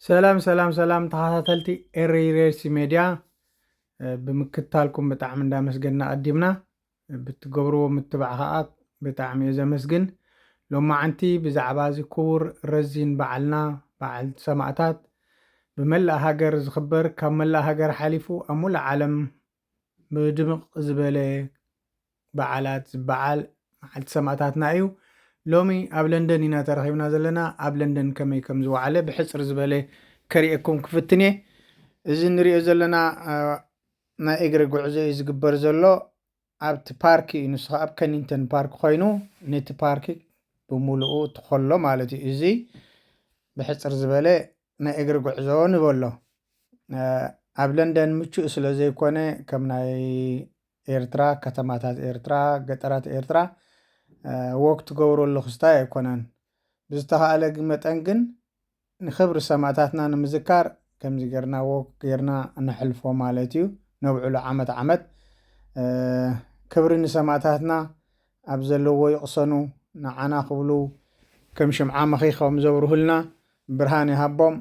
ሰላም ሰላም ሰላም፣ ተኸታተልቲ ኤሪ ሬሲ ሜድያ፣ ብምክታልኩም ብጣዕሚ እንዳመስገንና ቀዲምና፣ ብትገብርዎ ምትባዕ ከዓ ብጣዕሚ እየ ዘመስግን። ሎማዓንቲ ብዛዕባ እዚ ክቡር ረዚን በዓልና፣ በዓል ሰማእታት፣ ብመላእ ሃገር ዝኽበር፣ ካብ መላእ ሃገር ሓሊፉ ኣብ ሙሉእ ዓለም ብድምቕ ዝበለ በዓላት ዝበዓል መዓልቲ ሰማእታትና እዩ። ሎሚ ኣብ ለንደን ኢና ተረኺብና ዘለና። ኣብ ለንደን ከመይ ከም ዝወዓለ ብሕፅር ዝበለ ከርእየኩም ክፍትን እየ። እዚ ንሪኦ ዘለና ናይ እግሪ ጉዕዞ እዩ ዝግበር ዘሎ ኣብቲ ፓርክ እዩ። ንሱ ኣብ ከኒንተን ፓርክ ኮይኑ ነቲ ፓርክ ብምሉኡ ትኸሎ ማለት እዩ። እዚ ብሕፅር ዝበለ ናይ እግሪ ጉዕዞ ንበሎ። ኣብ ለንደን ምቹእ ስለ ዘይኮነ ከም ናይ ኤርትራ ከተማታት ኤርትራ ገጠራት ኤርትራ ወክ ትገብረሉ ክስታይ ኣይኮነን። ብዝተኻእለ መጠን ግን ንኽብሪ ሰማእታትና ንምዝካር ከምዚ ጌርና ወክ ጌርና ነሕልፎ ማለት እዩ። ነብዕሉ ዓመት ዓመት ክብሪ ንሰማእታትና ኣብ ዘለዎ ይቕሰኑ፣ ንዓና ክብሉ ከም ሽምዓ መኺኾም ዘብርሁልና ብርሃን ይሃቦም።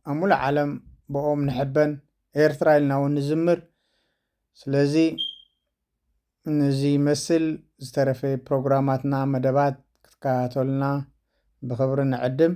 ኣብ ሙሉእ ዓለም ብኦም ንሕበን፣ ኤርትራ ኢልና እውን ንዝምር። ስለዚ ነዚ ይመስል፣ ዝተረፈ ፕሮግራማትና መደባት ክትከታተሉና ብኽብሪ ንዕድም።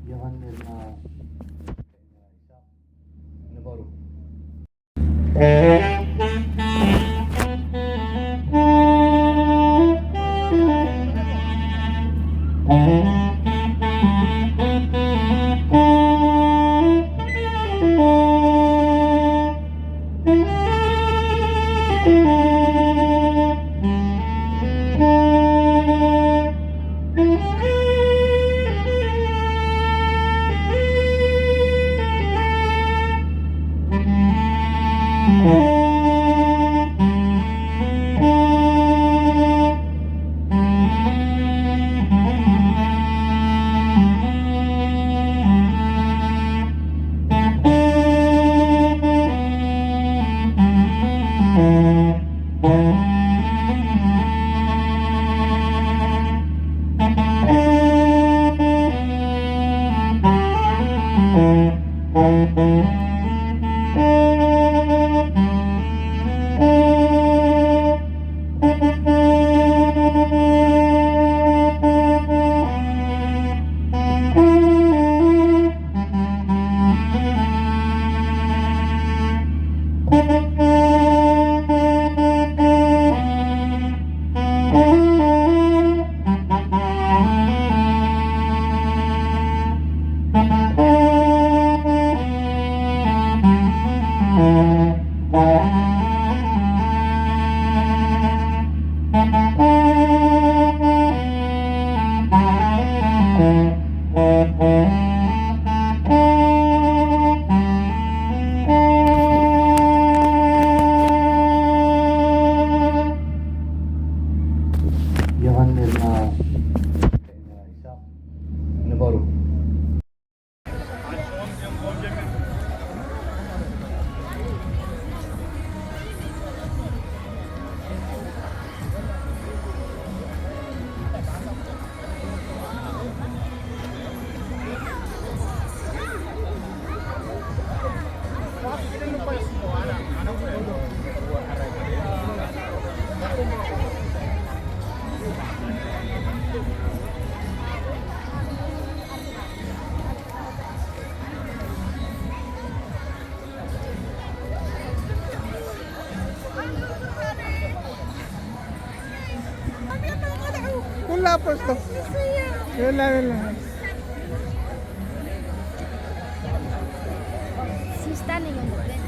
የቐንየልና። ንበሩ። Posto. Bella, bella. She's standing on the bench.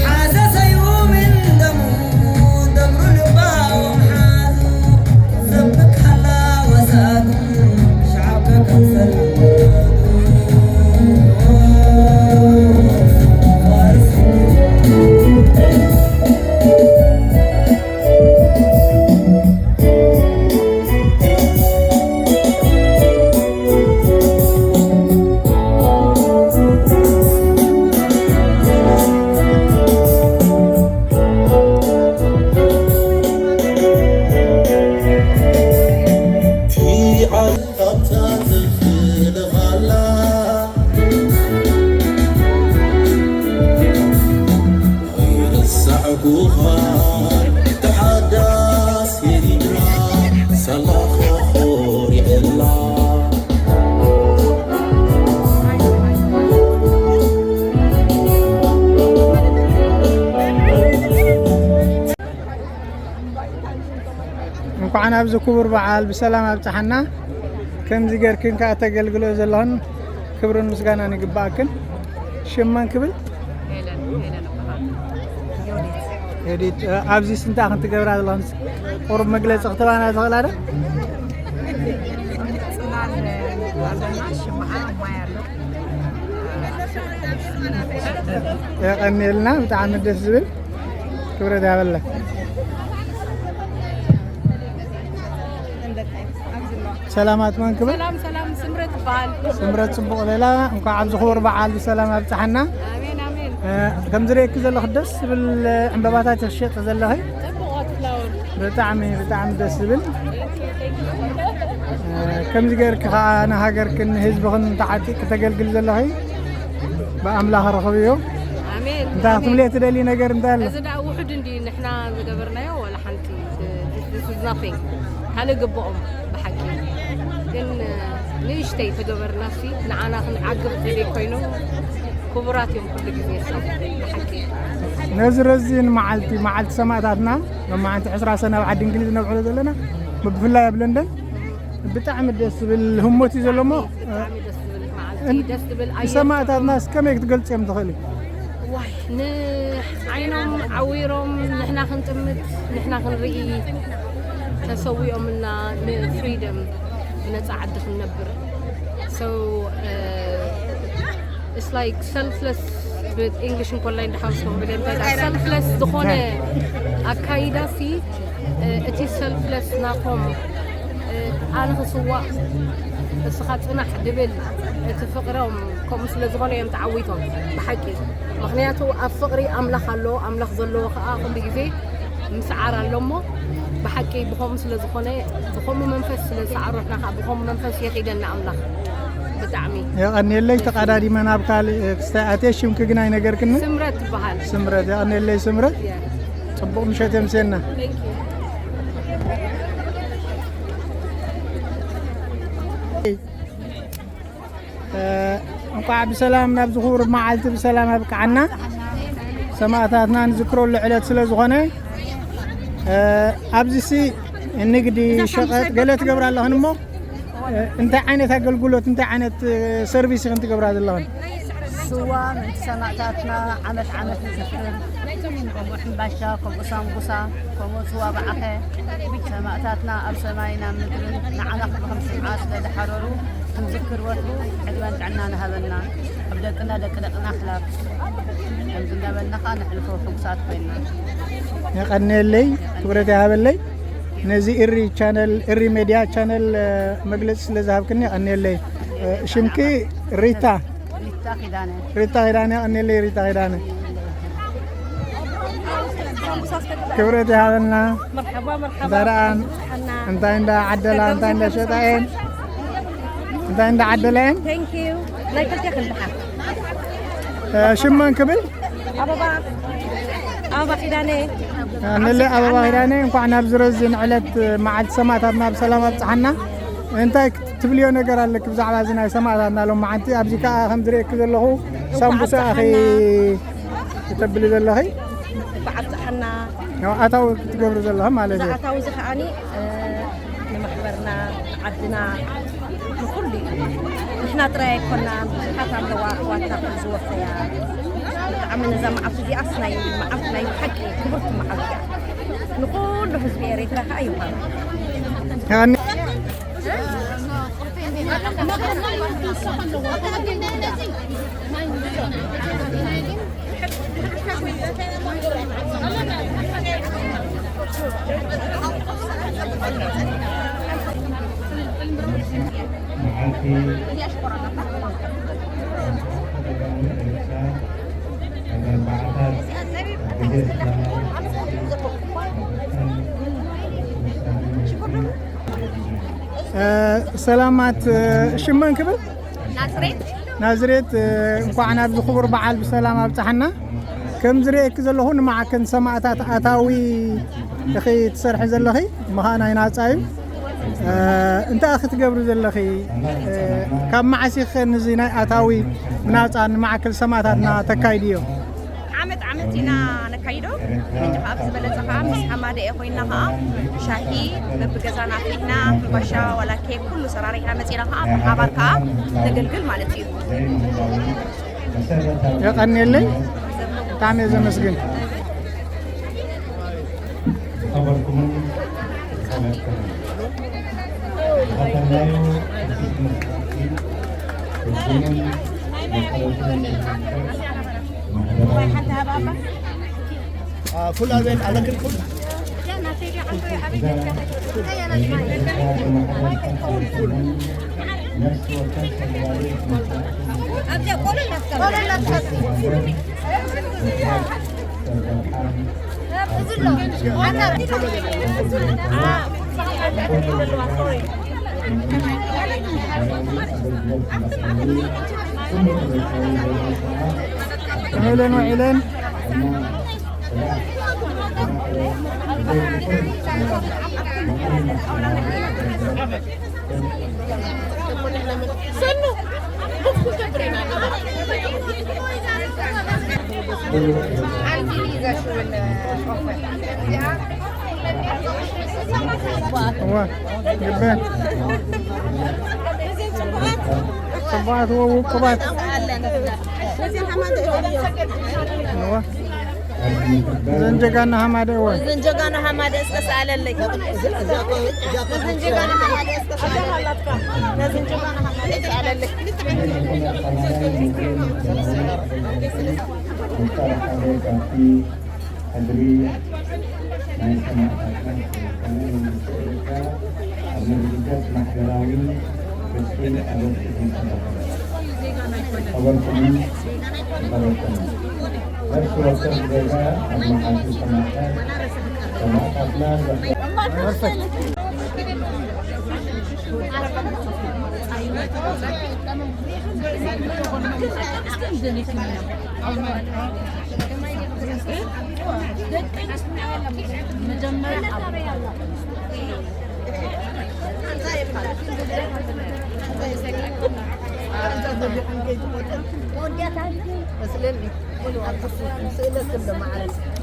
ሓሰሰዩ ምን ደሙ ደብሩ ልባዎም ሓዙ ዘብካላ ወሳቱ ሸዓብካ ከምሰል እንኳዕ ናብዚ ክቡር በዓል ብሰላም ኣብፀሓና። ከምዚ ጌርክን ከዓ ተገልግሎ ዘለኽን ክብርን ምስጋናን ይግባኣክን። ሽም መን ክብል? ሄለን፣ ሄለን እበሃል። ዮዲት። ዮዲት፣ እ፣ ኣብዚስ እንታይ ክንትገብራ ዘለኽን? ቁሩብ መግለፂ ክትባና ትኽእላ ዶ? ጽላል ኣለና፣ ሽምዓ፣ ማይ ኣሎ። የቐንየልና፣ ብጣዕሚ ደስ ዝብል። ክብረት ያበለ። ሰላማት፣ መን ክብል? ሰላም ሰላም፣ ስምረት ይበሃል። ስምረት፣ ጽቡቕ ሌላ። እንኳዕ ኣብዚ ክቡር በዓል ብሰላም ኣብጽሓና። ኣሜን ኣሜን። ከም ዝርእየኪ ዘለኹ ደስ ዝብል ዕምበባታት ትሸጢ ዘለኺ። ጽቡቓት ፍላወር። ብጣዕሚ ብጣዕሚ ደስ ዝብል። ከምዚ ገይርኪ ከዓ ንሃገርክን ንህዝብኽን ተዓጢ ክተገልግል ዘለኺ ብኣምላኽ ረኽብዮ። ኣሜን። እንታይ ክትብልዮ ትደሊ ነገር እንታይ ኣሎ? እዚ ደኣ ውሑድ እንዲ ንሕና ዝገበርናዮ ዋላ ሓንቲ፣ this is nothing። ካልእ ግብኦም ብሓቂ ግን ንእሽተይ ተገበርና ሲ ንዓና ክንዓግብ ዘይኮይኑ ክቡራት እዮም ኩሉ ግዜ ሰብ ብሓቂ። ነዚ ረዚን መዓልቲ መዓልቲ ሰማእታትና ሎማዓንቲ ዕስራ ሰነ ኣብ ዓዲ እንግሊዝ ነብዕሎ ዘለና ብፍላይ ኣብ ለንደን ብጣዕሚ ደስ ዝብል ህሞት እዩ ዘሎ እሞ ብጣዕሚ ደስ ዝብል መዓልቲ፣ ደስ ዝብል ኣየር። ንሰማእታትናስ ከመይ ክትገልጽዮም ትኽእሊ? ዋይ ንዓይኖም ዓዊሮም ንሕና ክንጥምት ንሕና ክንርኢ ተሰዊኦምና ንፍሪደም ብነፃ ዓዲ ክንነብር። So it's like selfless ብእንግሊሽ እንኮላይ እንዳሓውስ ክብል እንታይ ደኣ ሰልፍለስ ዝኾነ ኣካይዳ ሲ እቲ ሰልፍለስ ናቶም ኣነ ክስዋእ እስኻ ጽናሕ ድብል እቲ ፍቕሮም ከምኡ ስለ ዝኾነ እዮም ተዓዊቶም ብሓቂ። ምኽንያቱ ኣብ ፍቕሪ ኣምላኽ ኣሎ። ኣምላኽ ዘለዎ ከዓ ኩሉ ግዜ ምስዓር ኣሎ እሞ ብሓቂ ብኸምኡ ስለ ዝኾነ ብኸምኡ መንፈስ ስለ ዝሰዓሩ ንሕና ከዓ ብኸምኡ መንፈስ የኺደና ኣምላኽ። ብጣዕሚ የቐንየለይ። ተቐዳዲመ ናብ ካልእ ክስታይ ኣትየ ሽምኪ ግን ኣይነገርክኒ። ስምረት ትበሃል። ስምረት፣ የቐንየለይ ስምረት። Yeah. ጽቡቕ ምሸት የምስየና። Thank you. እንኳዕ ብሰላም ናብዚ ክቡር መዓልቲ ብሰላም ኣብቅዓና። ሰማእታትና ንዝክረሉ ዕለት ስለ ዝኾነ ኣብዚ ሲ ንግዲ ሸቐጥ ገለ ትገብራ ኣለኽን እሞ እንታይ ዓይነት ኣገልግሎት እንታይ ዓይነት ሰርቪስ ኢኽን ትገብራ ዘለኽን? ስዋ ምእንቲ ሰማእታትና ዓመት ዓመት ንዝክር፣ ከምኡ ሕምባሻ፣ ከምኡ ሳምቡሳ፣ ከምኡ ስዋ ብዓኸ። ሰማእታትና ኣብ ሰማይን ኣብ ምድርን ንዓና ክብሪ ከም ስምዓ ስለ ዝሓረሩ ክንዝክር ወትሩ ዕድመን ጥዕናን ሃበና። ኣብ ደቅና ደቂ ደቅና ክላብ ከምዚ እንዳበልና ኸዓ ነሕልፎ ሕጉሳት ኮይንና። የቐንየለይ፣ ክብረት ይሃበለይ። ነዚ እሪ ቻነል፣ እሪ ሜድያ ቻነል መግለጺ ስለ ዝሃብክኒ የቐንየለይ። ሽምኪ ሪታ ሪታ ኪዳነ። ሪታ ኪዳነ፣ የቐንየለይ ሪታ ኪዳነ። ክብረት ይሃበልና። መርሓባ መርሓባ። ደራኣን እንታይ እንዳ ዓደላ እንታይ እንዳ ሸጣ እየን እንታይ እንዳ ዓደላ እየን። Thank you። ናይ ክልቴ ክንድሓ ሽመን ክብል ኣበባ ኣበባ ኪዳነ። ንለ ኣበባ ኪዳነ እንኳዕ ናብ ዝረዝን ዕለት መዓልቲ ሰማእታትና ብሰላም ኣብፅሓና። እንታይ ትብልዮ ነገር ኣለኪ ብዛዕባ እዚ ናይ ሰማእታትና ሎም መዓልቲ? ኣብዚ ከዓ ከም ዝርእየኪ ዘለኹ ሳምቡሳ ኣኺ ትተብሊ ዘለኺ። በዓል ፀሓና ያው ኣታዊ ክትገብሪ ዘለኺ ማለት እዩ። ኣታዊ እዚ ከዓኒ ንማሕበርና ዓድና ንኩሉ እዩ። ንሕና ጥራይ ኣይኮናን፣ ብዙሓት ኣለዋ ኣሕዋትና ኩሉ ዝወፈያ። ብጣዕሚ ነዛ መዓልቲ እዚኣስ ናይ መዓልቲ ናይ ብሓቂ ክብርቲ መዓልቲ እያ። ንኩሉ ህዝቢ ኤርትራ ከዓ ይውሃብ። ያኒ ሰላማት ሽመን ክብል ናዝሬት ናዝሬት እንኳዕ ናብዚ ክቡር በዓል ብሰላም ኣብፅሓና። ከም ዝርእየኪ ዘለኹ ንማዕከን ሰማእታት ኣታዊ ኢኺ ትሰርሒ ዘለኺ ምዃን ኣይናፃ እዩ። እንታይ ክትገብሪ ዘለኺ? ካብ መዓስ ኢኺ ንዚ ናይ ኣታዊ ብናፃ ንማዕከል ሰማእታትና ተካይድዮ? ዓመት ዓመት ኢና ነካይዶ። ሕጂ ከዓ ብዝበለፀ ከዓ ምስ ሓማደኤ ኮይና ከዓ ሻሂ በብገዛና ኣፍሊሕና ሕምባሻ ዋላ ኬክ ኩሉ ሰራሪሕና መፂና ከዓ ብሓባር ከዓ ነገልግል ማለት እዩ። የቐንየለይ። ብጣዕሚ እየ ዘመስግን። ዝኸበርኩምን ዝኸበርክን ዝኸበርናዮ እቲ ትምህርቲ ቤት ውድድርን መሰረትን ማሕበራዊ فلان وين؟ على كل كل. ውዒለን ውዒለን። እዋ፣ ግበ። ጽቡቓት ወ-፣ ውቁባት። እዋ። እዘን ጀጋኑ ሃማደ እወ። እዘን ጀጋኑ ሃማደ እስከ ሰኣለለይ። እዘን ጀጋኑ ሃማደ እስከ ሰኣለለይ። እዘን ጀጋኑ ሃማደ እስከ ሰኣለለይ። ሕድሪ ናይ ሰማእታትና ስልጣነ መንግስቲ ኤርትራ ኣብ ምርግጋጽ ማሕበራዊ ርስትን ኣበርክትን ሰማእታት። ኸበርኩምን ኸበርኩምን። ነፍሲ ወከፍ ዜጋ ኣብ መዓልቲ ሰማእታት ሰማእታትና ዘኽብር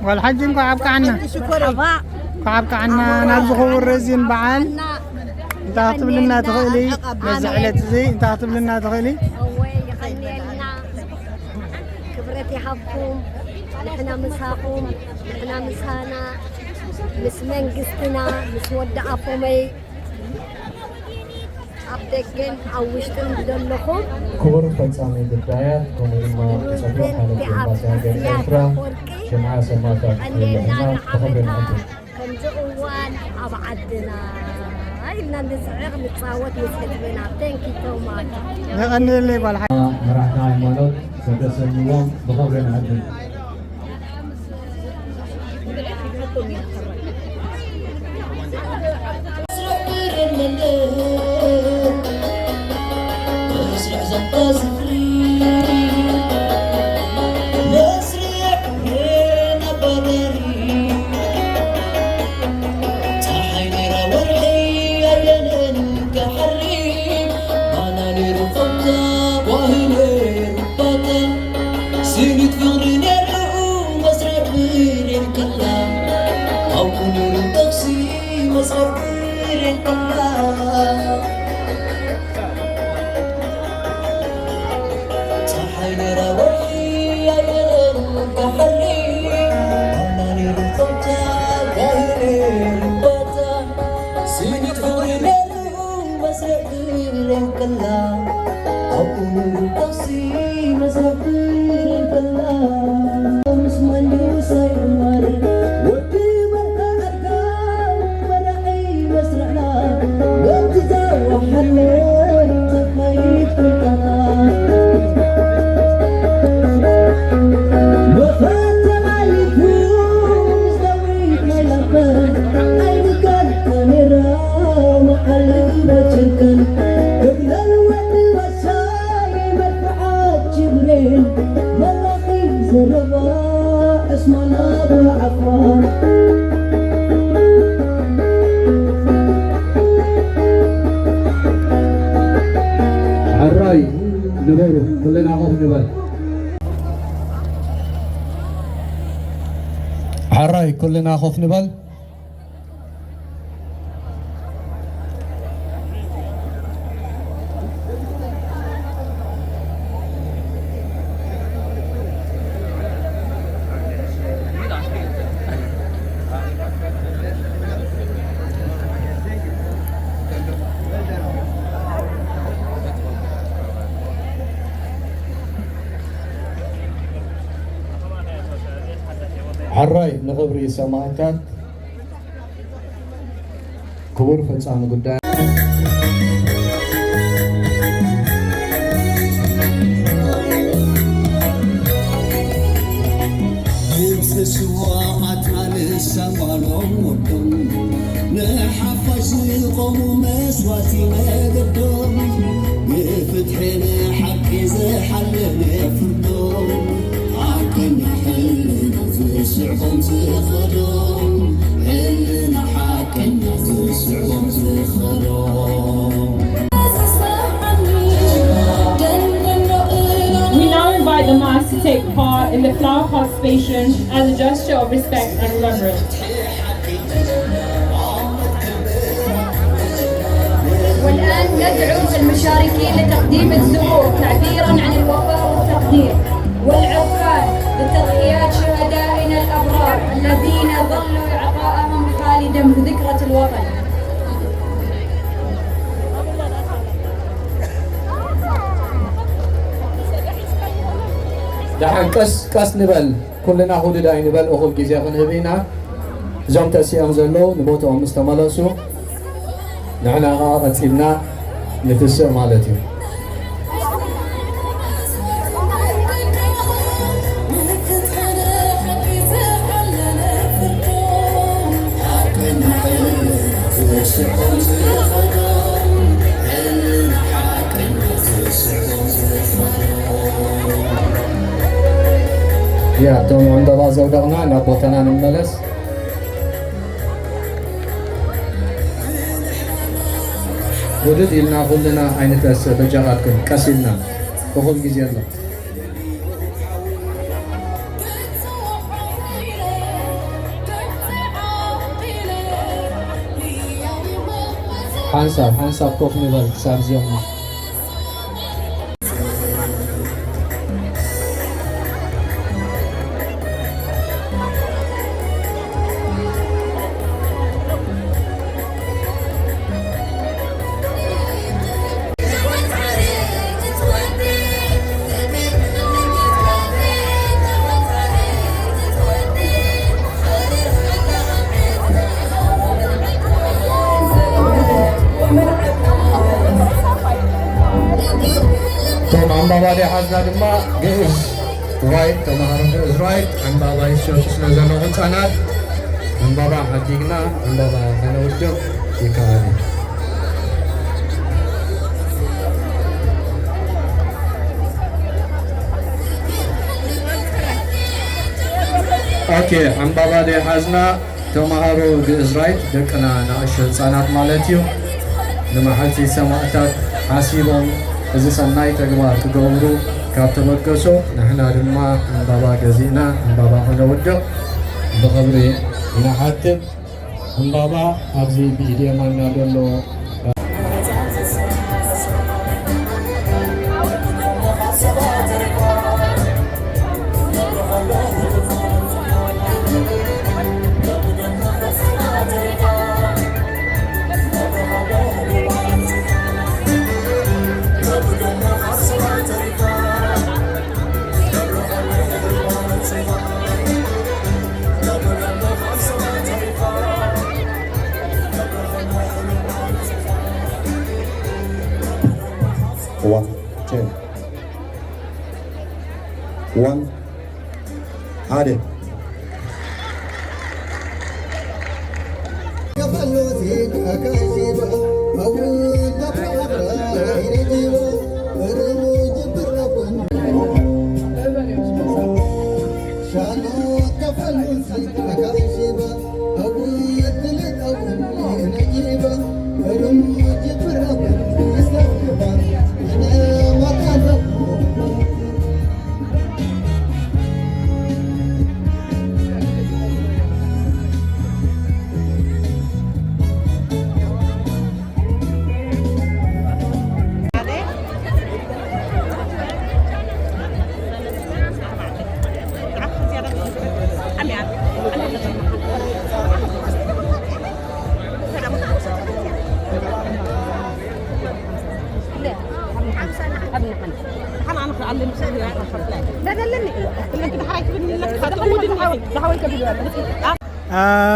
ወልሓጂ እንኳዕ ኣብቅዓና። ሽኮረይ። እንኳዕ ኣብቅዓና ናብዚ ክቡር ረዚን በዓል። እንታይ ክትብልና ትኽእሊ? ነዚ ዕለት እዚ እንታይ ክትብልና ትኽእሊ? እወ፣ የቐንየልና። ክብረት ይሃብኩም። ንሕና ምሳኹም፣ ንሕና ምሳና፣ ምስ መንግስትና፣ ምስ ወዲ ኣፎመይ፣ ኣብ ደገን ኣብ ውሽጥን ዘለኹም ክቡር ፈጻሚ ጉዳያት፣ ከምኡ ድማ ጽቡቕ ሓለፍቲ ኤምባሲ ሃገር ኤርትራ፣ ሽምዓ ሰማእታት የብልና፣ ብኽብሪ ንዕድም። ከምዚ እዋን ኣብ ዓድና ኢልና ንስዕቕ ንጻወት ምስ ህዝብና። Thank you so much። የቐንየለይ ጓል ሓ- መራሕቲ ሃይማኖት ተተሰምዎም ብኽብሪ ንዕድም። ስኒት ፍቕሪ ነርኡ መስርዕ ብሬን ከላ፣ ኣብኡ ነይሩ ተኹሲ መስርዕ ብሬን ከላ። ጸሓይ ነራ ወርሒ ኣየር ከሓሊ፣ ኣና ነይሩ ጸውታ ጓሂ ነይሩ ባታ። ስኒት ፍቕሪ ነርኡ መስርዕ ብሬን ከላ፣ ኣብኡ ነይሩ ተኹሲ መስርዕ ብሬን ከላ። ምስ ማንጁስ ኣይዕመር ወዲ በርካ ኣድጋ መራሒ መስርዕና በቲ ዘወሓለን ተኻይድ ፍልጠና። መኸተል ኣሊፉ ምስ ዳዊት ናይ ላምበር ኣይንጋል ካሜራ መዓል በቸርከን እግለል ወዲ ባሻይ መድፍዓት ጅብሬን መላኺ ዘረባ ዕስማን ኣባ ዓፋር። ሕራይ ንበሩ፣ ኩልና ኮፍ ንበል። ሕራይ ኩልና ኮፍ ንበል። ሕራይ ንኽብሪ ሰማእታት። ክቡር ፈጻሚ ጉዳይ። ድምፂ ስዉኣትና ንሰማሎም ወዶም፣ ንሓፋሽ ዝቖሙ መስዋእቲ መገዶም፣ ብፍትሒ ንሓቂ ዝሓለነ ፍርዶም፣ ሓቀኛ ሕልና ዝስዕቦም ዝኸዶም፣ ሕልና ሓቀኛ ዝስዕቦም ዝኸዶም። We now invite the mass to take part in the flower participation as a gesture of respect and reverence. والآن ندعو المشاركين لتقديم الزهور تعبيرا عن الوفاء والتقدير، والعرفان لتضحيات شهدائنا الأبرار الذين ظلوا إعطاءهم خالدا بذكرى الوطن. ደሓን ቀስ ቀስ ንበል። ኩልና ሁዱድ ኣይንበል፣ እኹል ግዜ ክንህብ ኢና። እዞም ተሲኦም ዘለዉ ንቦትኦም ምስ ተመለሱ፣ ንሕና ኸዓ ቀጺልና ንትስእ ማለት እዩ። ያ፣ እቶም ዕምበባ ዘውደቕና ናብ ቦታና ንመለስ። ውድድ ኢልና ኩልና ኣይንተስእ፣ በጃኻትኩም ቀስ ኢልና፣ እኹል ግዜ ኣሎ። ሓንሳብ ሓንሳብ ኮፍ ንበል ክሳብ እዚኦም እቶም ኣንባባዲ ሓዝና ድማ ግእዝ ራይት፣ ተምሃሮ ግእዝ ራይት ዕምባባ ይሸጡ ስለ ዘለዉ ህፃናት ዕምባባ ሓዲግና ዕምባባ ከነውድቕ ይከኣል እዩ። ኦኬ፣ ዕምባባ ደይ ሓዝና። ተምሃሮ ግእዝ ራይት ደቅና ንኣሽቱ ህፃናት ማለት እዩ። ንመዓልቲ ሰማእታት ሓሲቦም እዚ ሰናይ ተግባር ክገብሩ ካብ ተበገሱ ንሕና ድማ ዕምባባ ገዚእና ዕምባባ ከነውድቕ ብኽብሪ ንሓትት። ዕምባባ ኣብዚ ብኢድ የማንና ዘሎ One, two. One. ሓደ።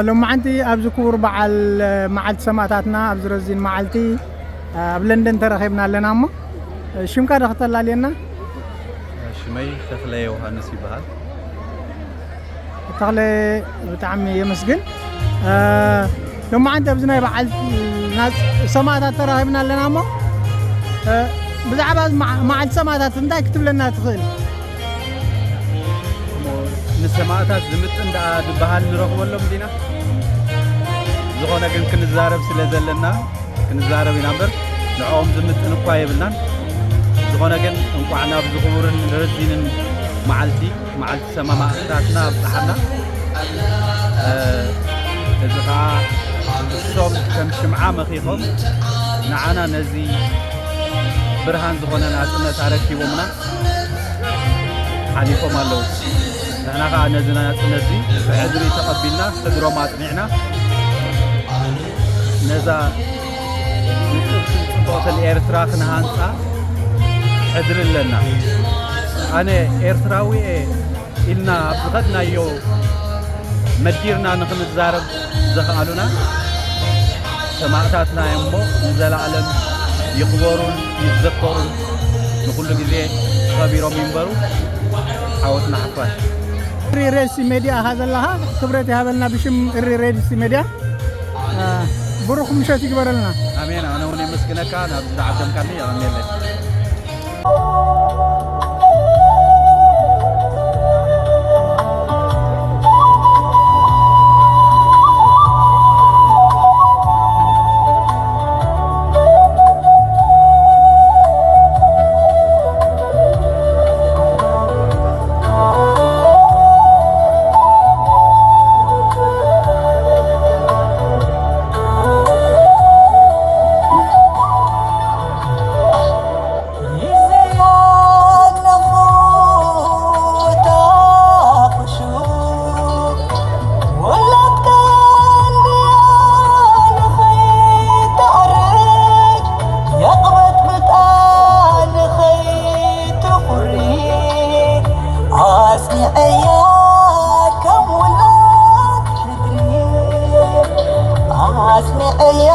ሎማዓንቲ ኣብዚ ክቡር በዓል መዓልቲ ሰማእታትና ኣብዚ ረዚን መዓልቲ ኣብ ለንደን ተረኺብና ኣለና። እሞ ሽምካ ዶ ክተላልየና? ሽመይ ተኽለ ዮሃንስ ይበሃል። ተኽለ፣ ብጣዕሚ የመስግን። ሎማዓንቲ ኣብዚ ናይ በዓል ሰማእታት ተራኺብና ኣለና። እሞ ብዛዕባ መዓልቲ ሰማእታት እንታይ ክትብለና ትኽእል? ንሰማእታት ዝምጥን ደኣ ዝበሃል ንረኽበሎም ዲና? ዝኾነ ግን ክንዛረብ ስለ ዘለና ክንዛረብ ኢና እምበር ንዕኦም ዝምጥን እኳ የብልናን። ዝኾነ ግን እንቋዕ ናብዚ ክቡርን ረዚንን መዓልቲ መዓልቲ ሰማእታትና ኣብጽሓና። እዚ ኸዓ እሶም ከም ሽምዓ መኺኾም ንዓና ነዚ ብርሃን ዝኾነ ናጽነት ኣረኪቦምና ሓሊፎም ኣለዉ። ንሕና ኸዓ ነዚ ናጽነት እዚ ብሕድሪ ተቐቢልና ሕድሮም ኣጽኒዕና ነዛ ንጽብትን ጽብቕትን ኤርትራ ክንሃንጻ ሕድሪ ኣለና። ኣነ ኤርትራዊ እየ ኢልና ኣብ ዝኸድናዮ መዲርና ንኽንዛረብ ዘኽኣሉና ሰማእታትና እዮም እሞ ንዘለኣለም ይኽበሩን ይዘከሩን ንኹሉ ግዜ ከቢሮም ይንበሩ። ዓወት ንሓፋሽ። ሬድሲ ሜድያ ኢኻ ዘለኻ። ክብረት ይሃበልና ብሽም እሪ ሬድሲ ሜድያ። ብሩኽ ምሸት ይግበረልና። ኣሜን። ኣነ እውን የመስግነካ ናብዚ ዝዓደምካኒ። የቐንየለይ። ኣጽኒዐያ ከም ውላድ ሕድሪ ኣጽኒዐያ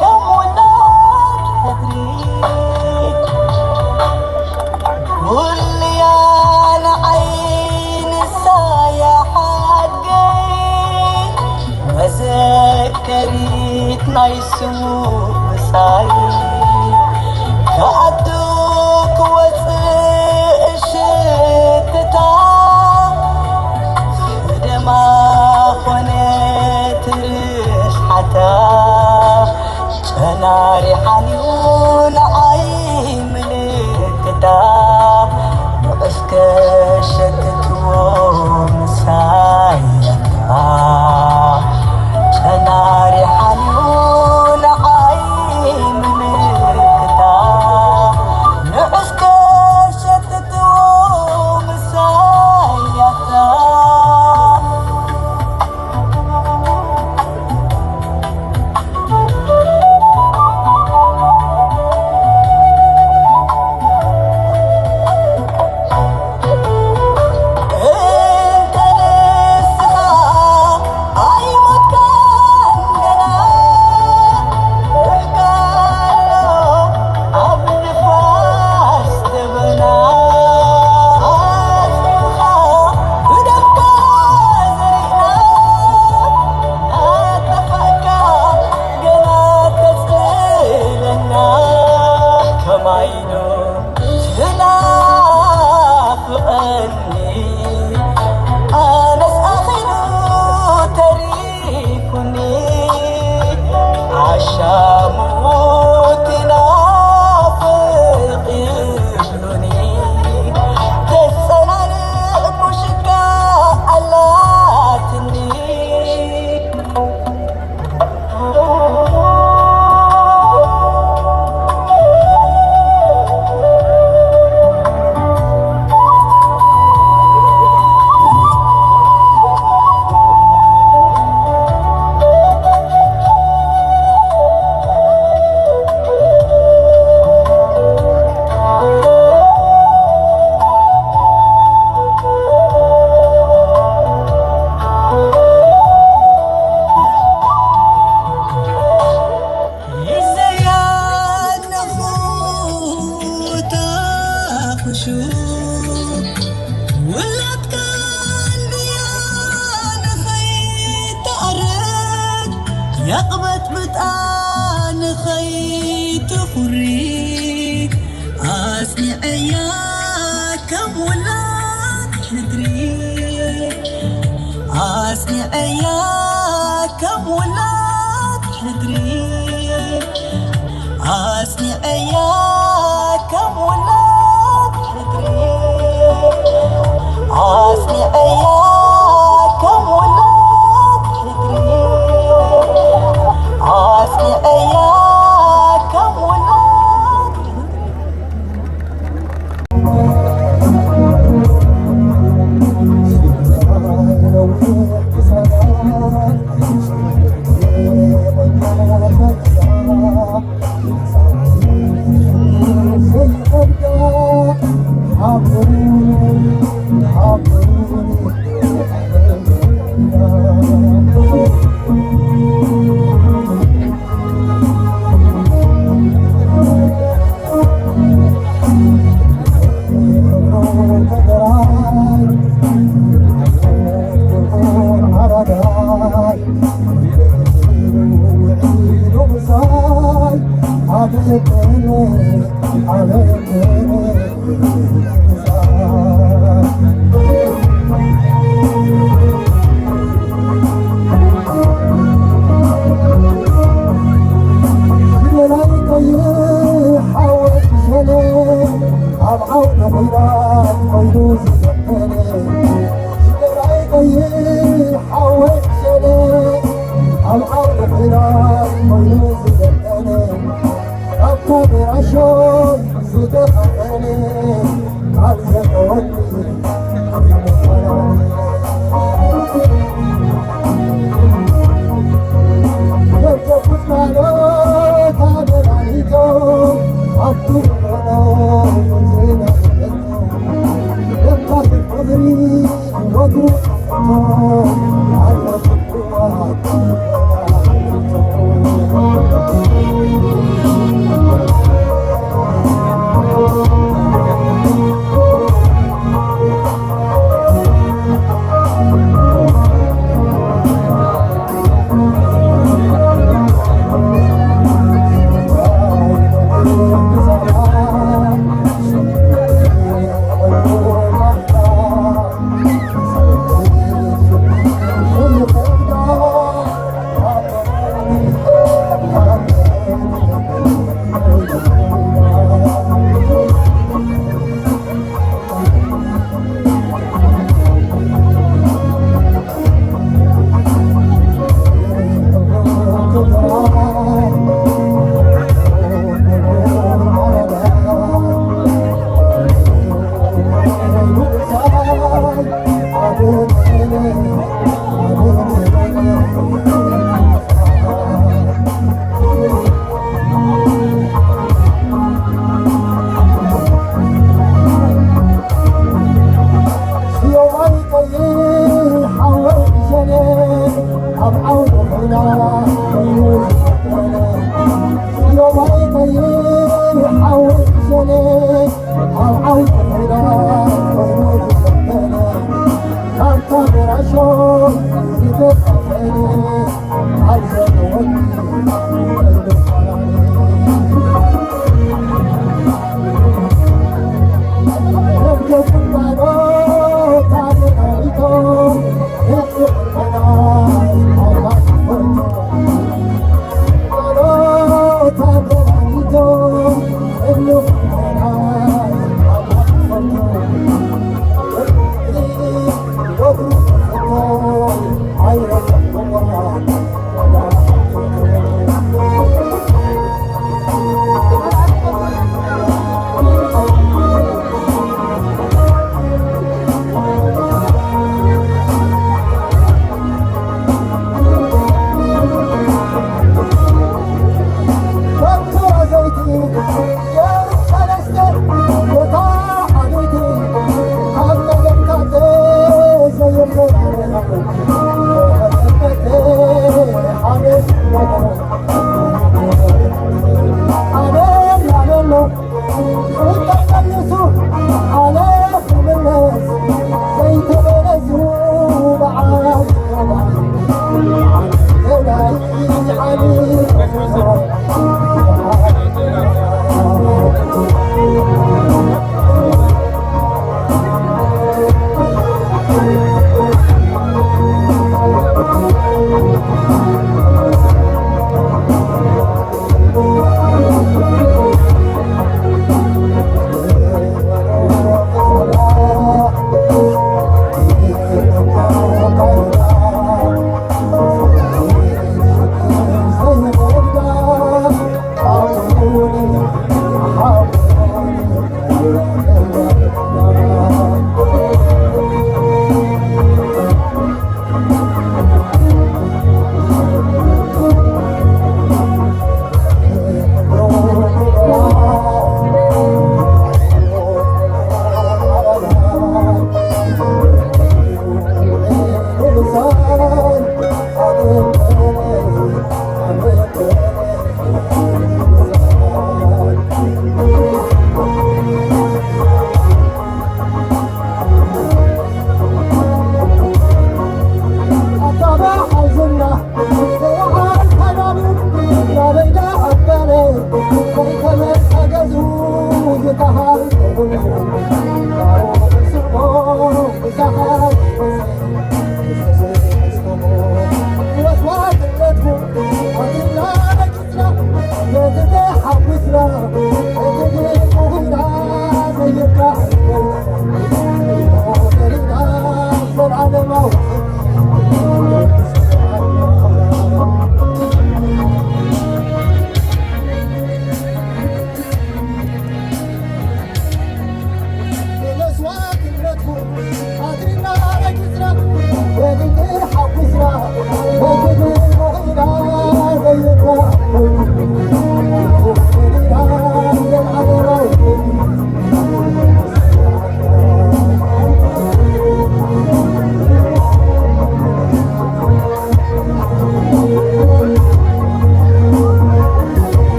ከም ውላድ ሕድሪ ኩልያ ንዓይ ንሳያ ሓድገይ መዘከሪት ናይ ስሙ ምሳይ ክኣቱ ክወፅእ እሽትታ ደማ ኾነ ትርሓታ ጨናሪ ሓልዩ ንዓይ ምልክታ ንዑስ ከሸትትዎ ምሳይ ጨናሪ ሓልዩ ንዓይ ምልክታ ንዑስ ከሸትትዎ ምሳይ እያ ከም ውላድ ሕድሪ ኣጽኒዐያ ከም ውላድ ሕድሪ ኣጽኒዐያ ከም ውላድ ሕድሪ ኣጽኒዐያ ከም ውላድ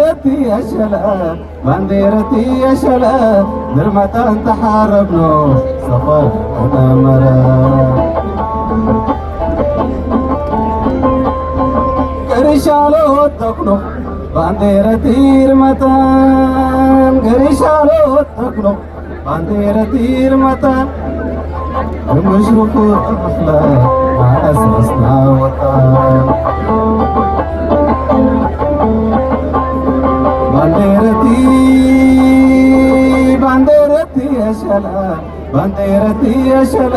ባንዴረቲ ኣሸለ፣ ባንዴረቲ ኣሸለ፣ ግርመታን ተሓረብኖ ሰፈር ነመረ። ገሪሻሎ ተክኖ ባንዴረቲ ርመታን፣ ገሪሻሎ ተክኖ ባንዴረቲ ርመታን፣ ብምሽርኹ ኣኽለ ኣስረስና ወጣን። ባንዴረቲ፣ ባንዴረቲ ኣሸለ፣ ባንዴረቲ ኣሸለ፣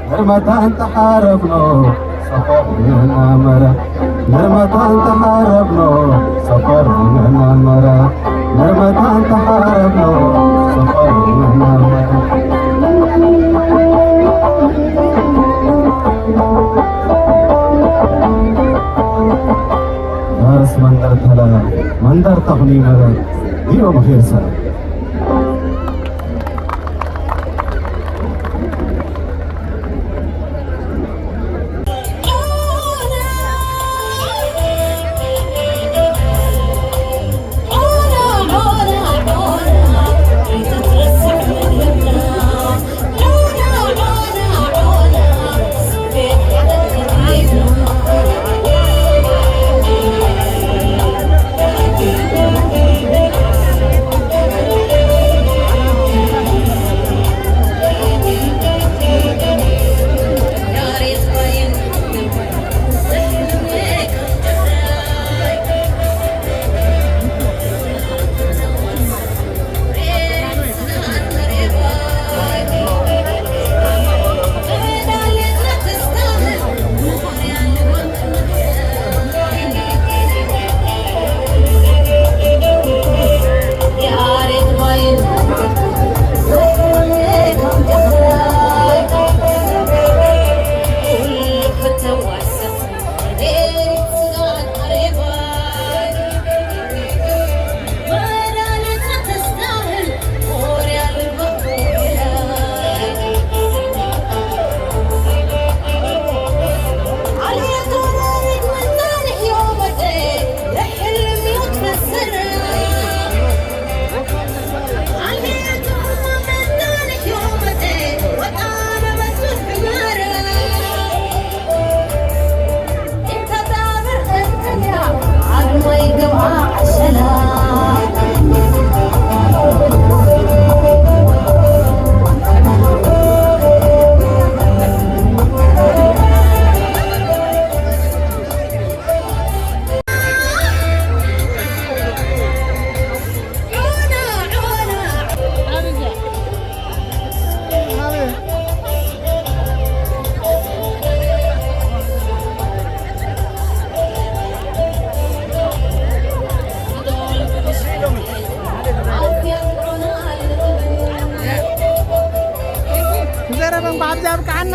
ህርመታን ተሓረብኖ ሰፈር ነመረ። ህርመታን ተሓረብኖ ሰፈር ነመረ። ህርመታን ተሓረብኖ ሰፈር ነመረ። ፋርስ መንደር ተለ፣ መንደር ተኽኒ መረ፣ ዲዮ ምኺር ሰ። ዘረባ እንኳዕ ኣብዚ ኣብቅዓና።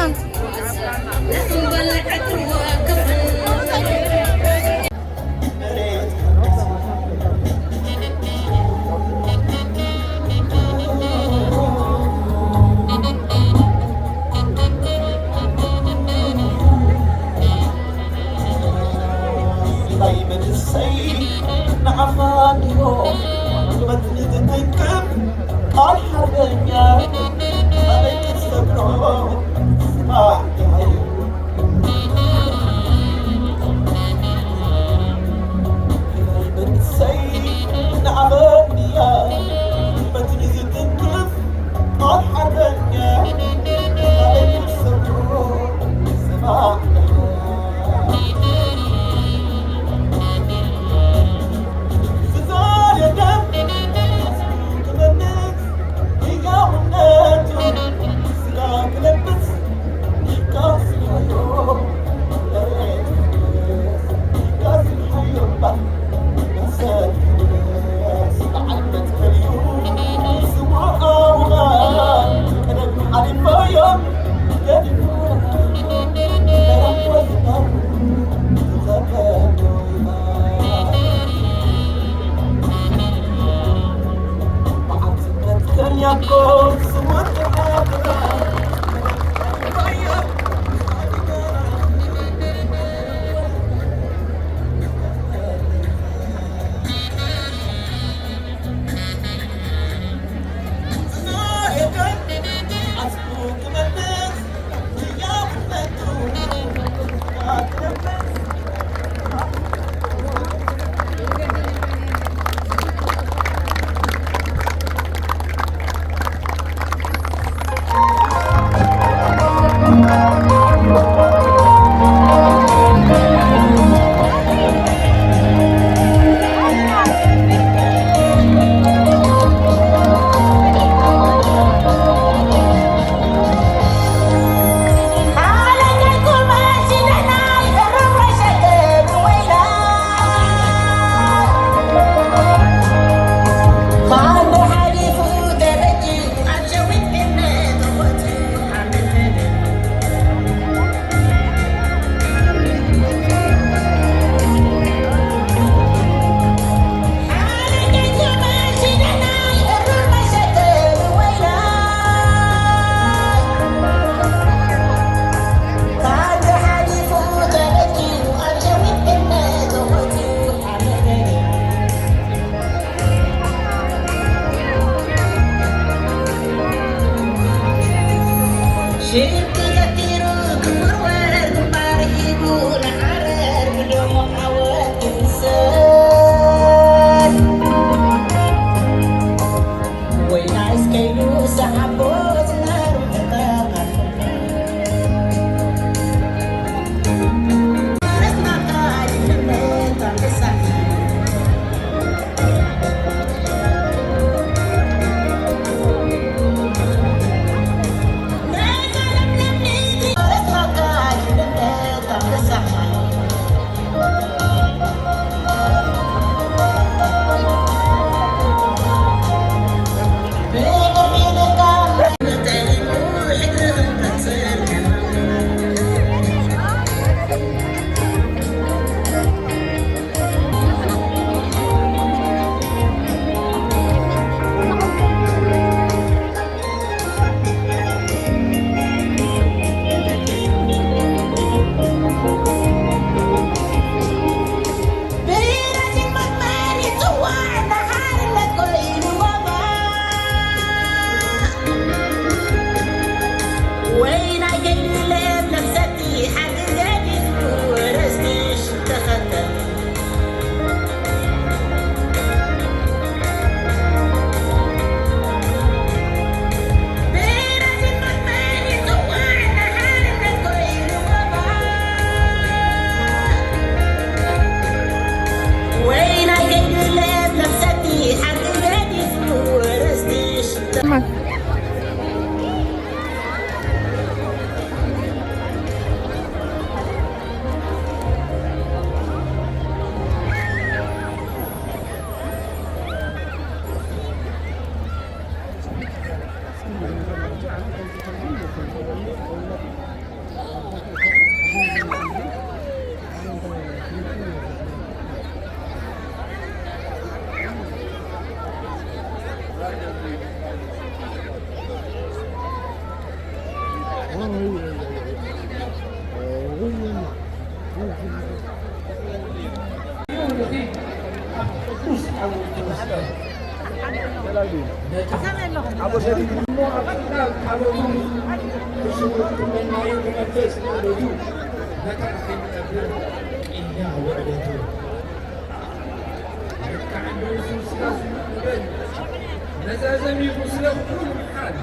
መዛዘሚ ቁስለ ኩሉ ምሓል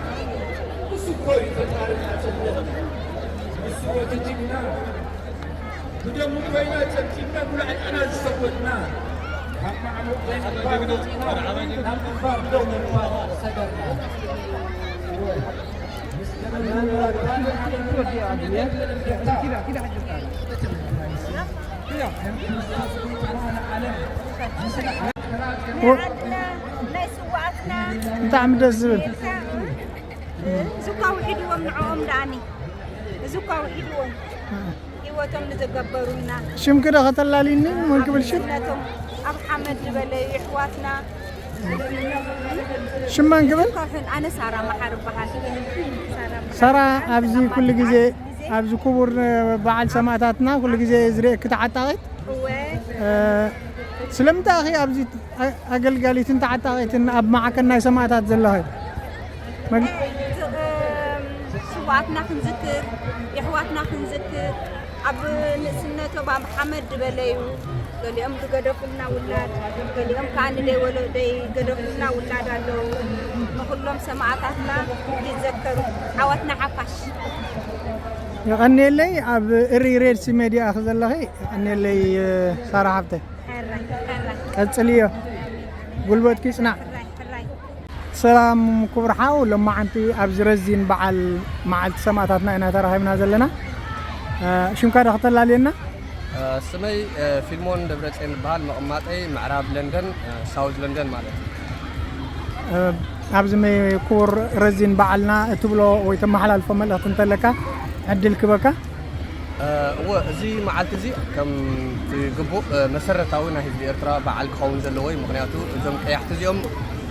ንሱ እኮ እዩ ፈጣሪ ናጽነት። ንሱ ወዲ ጅግና ብደሙ ኮይና ጨብጢብና ብላዕሊ ኣና ዝሰወትና ካብ ማዕሙቕ ዘይምንባር ወፂና ናብ ምንባር ደው ምንባር ሰገርና። ናይ ስውኣትና ብጣዕሚ ደስ ዝብል። እዚ እኳ ውሒድዎም ንዕኦም ደኣኒ፣ እዚ እኳ ውሒድዎም ህይወቶም ንዘገበሩልና። ሽምኪ ዶ ከተላልይኒ? መን ክብል ሽም? ነቶም ኣብ ሓመድ ዝበለዩ የሕዋትና። ሽም መን ክብል? ካፍን ኣነ ሳራ መሓር እበሃል። ሳራ መሓር ሳራ እበሃል። ኣብዚ ኩሉ ግዜ፣ ኣብዚ ክቡር በዓል ሰማእታትና ኩሉ ግዜ ዝርእየኪ ተዓጣቒት። እወ። እ፣ ስለምንታይ ኢኺ ኣብዚ ኣ-፣ ኣገልጋሊትን ተዓጣቒትን ኣብ ማዕከን ናይ ሰማእታት ዘለኺ? መግ- እ፣ እ፣ ስውኣትና ክንዝክር፣ የሕዋትና ክንዝክር፣ ኣብ ንእስነቶም ኣብ ሓመድ ዝበለዩ፣ ገሊኦም ዝገደፉልና ውላድ፣ ገሊኦም ከኣ ንደይ ወለ-፣ ደይ ገደፉልና ውላድ ኣለዉ። ንኹሎም ሰማእታትና ይዘከሩ። ዓወትና ሓፋሽ። የቐንየለይ፣ ኣብ እሪ ሬድሲ ሜድያ ኢኺ ዘለኺ። የቐንየለይ፣ ሳራ ሓብተይ። ሕራይ፣ ሕራይ። ቀጽልዮ። ጉልበትኪ ይጽናዕ። ሕራይ፣ ሕራይ። ሰላም ክቡር ሓው፣ ሎማዓንቲ ኣብዚ ረዚን በዓል መዓልቲ ሰማእታትና ኢና ተራኺብና ዘለና። እ፣ ሽምካ ዶ ከተላልየና? እ፣ ስመይ፣ እ፣ ፊልሞን ደብረጽዮን ይበሃል። መቐማጠይ ምዕራብ ለንደን፣ እ፣ ሳውዝ ለንደን ማለት እዩ። እ፣ ኣብዚ መ-፣ ክቡር ረዚን በዓልና እትብሎ ወይ ተመሓላልፎ መልእኽቲ እንተለካ ዕድል ክበካ። እ፣ እወ፣ እዚ መዓልቲ እዚ ከም እቲ ግቡእ፣ እ፣ መሰረታዊ ናይ ህዝቢ ኤርትራ በዓል ክኸውን ዘለዎ እዩ። ምኽንያቱ እዞም ቀያሕቲ እዚኦም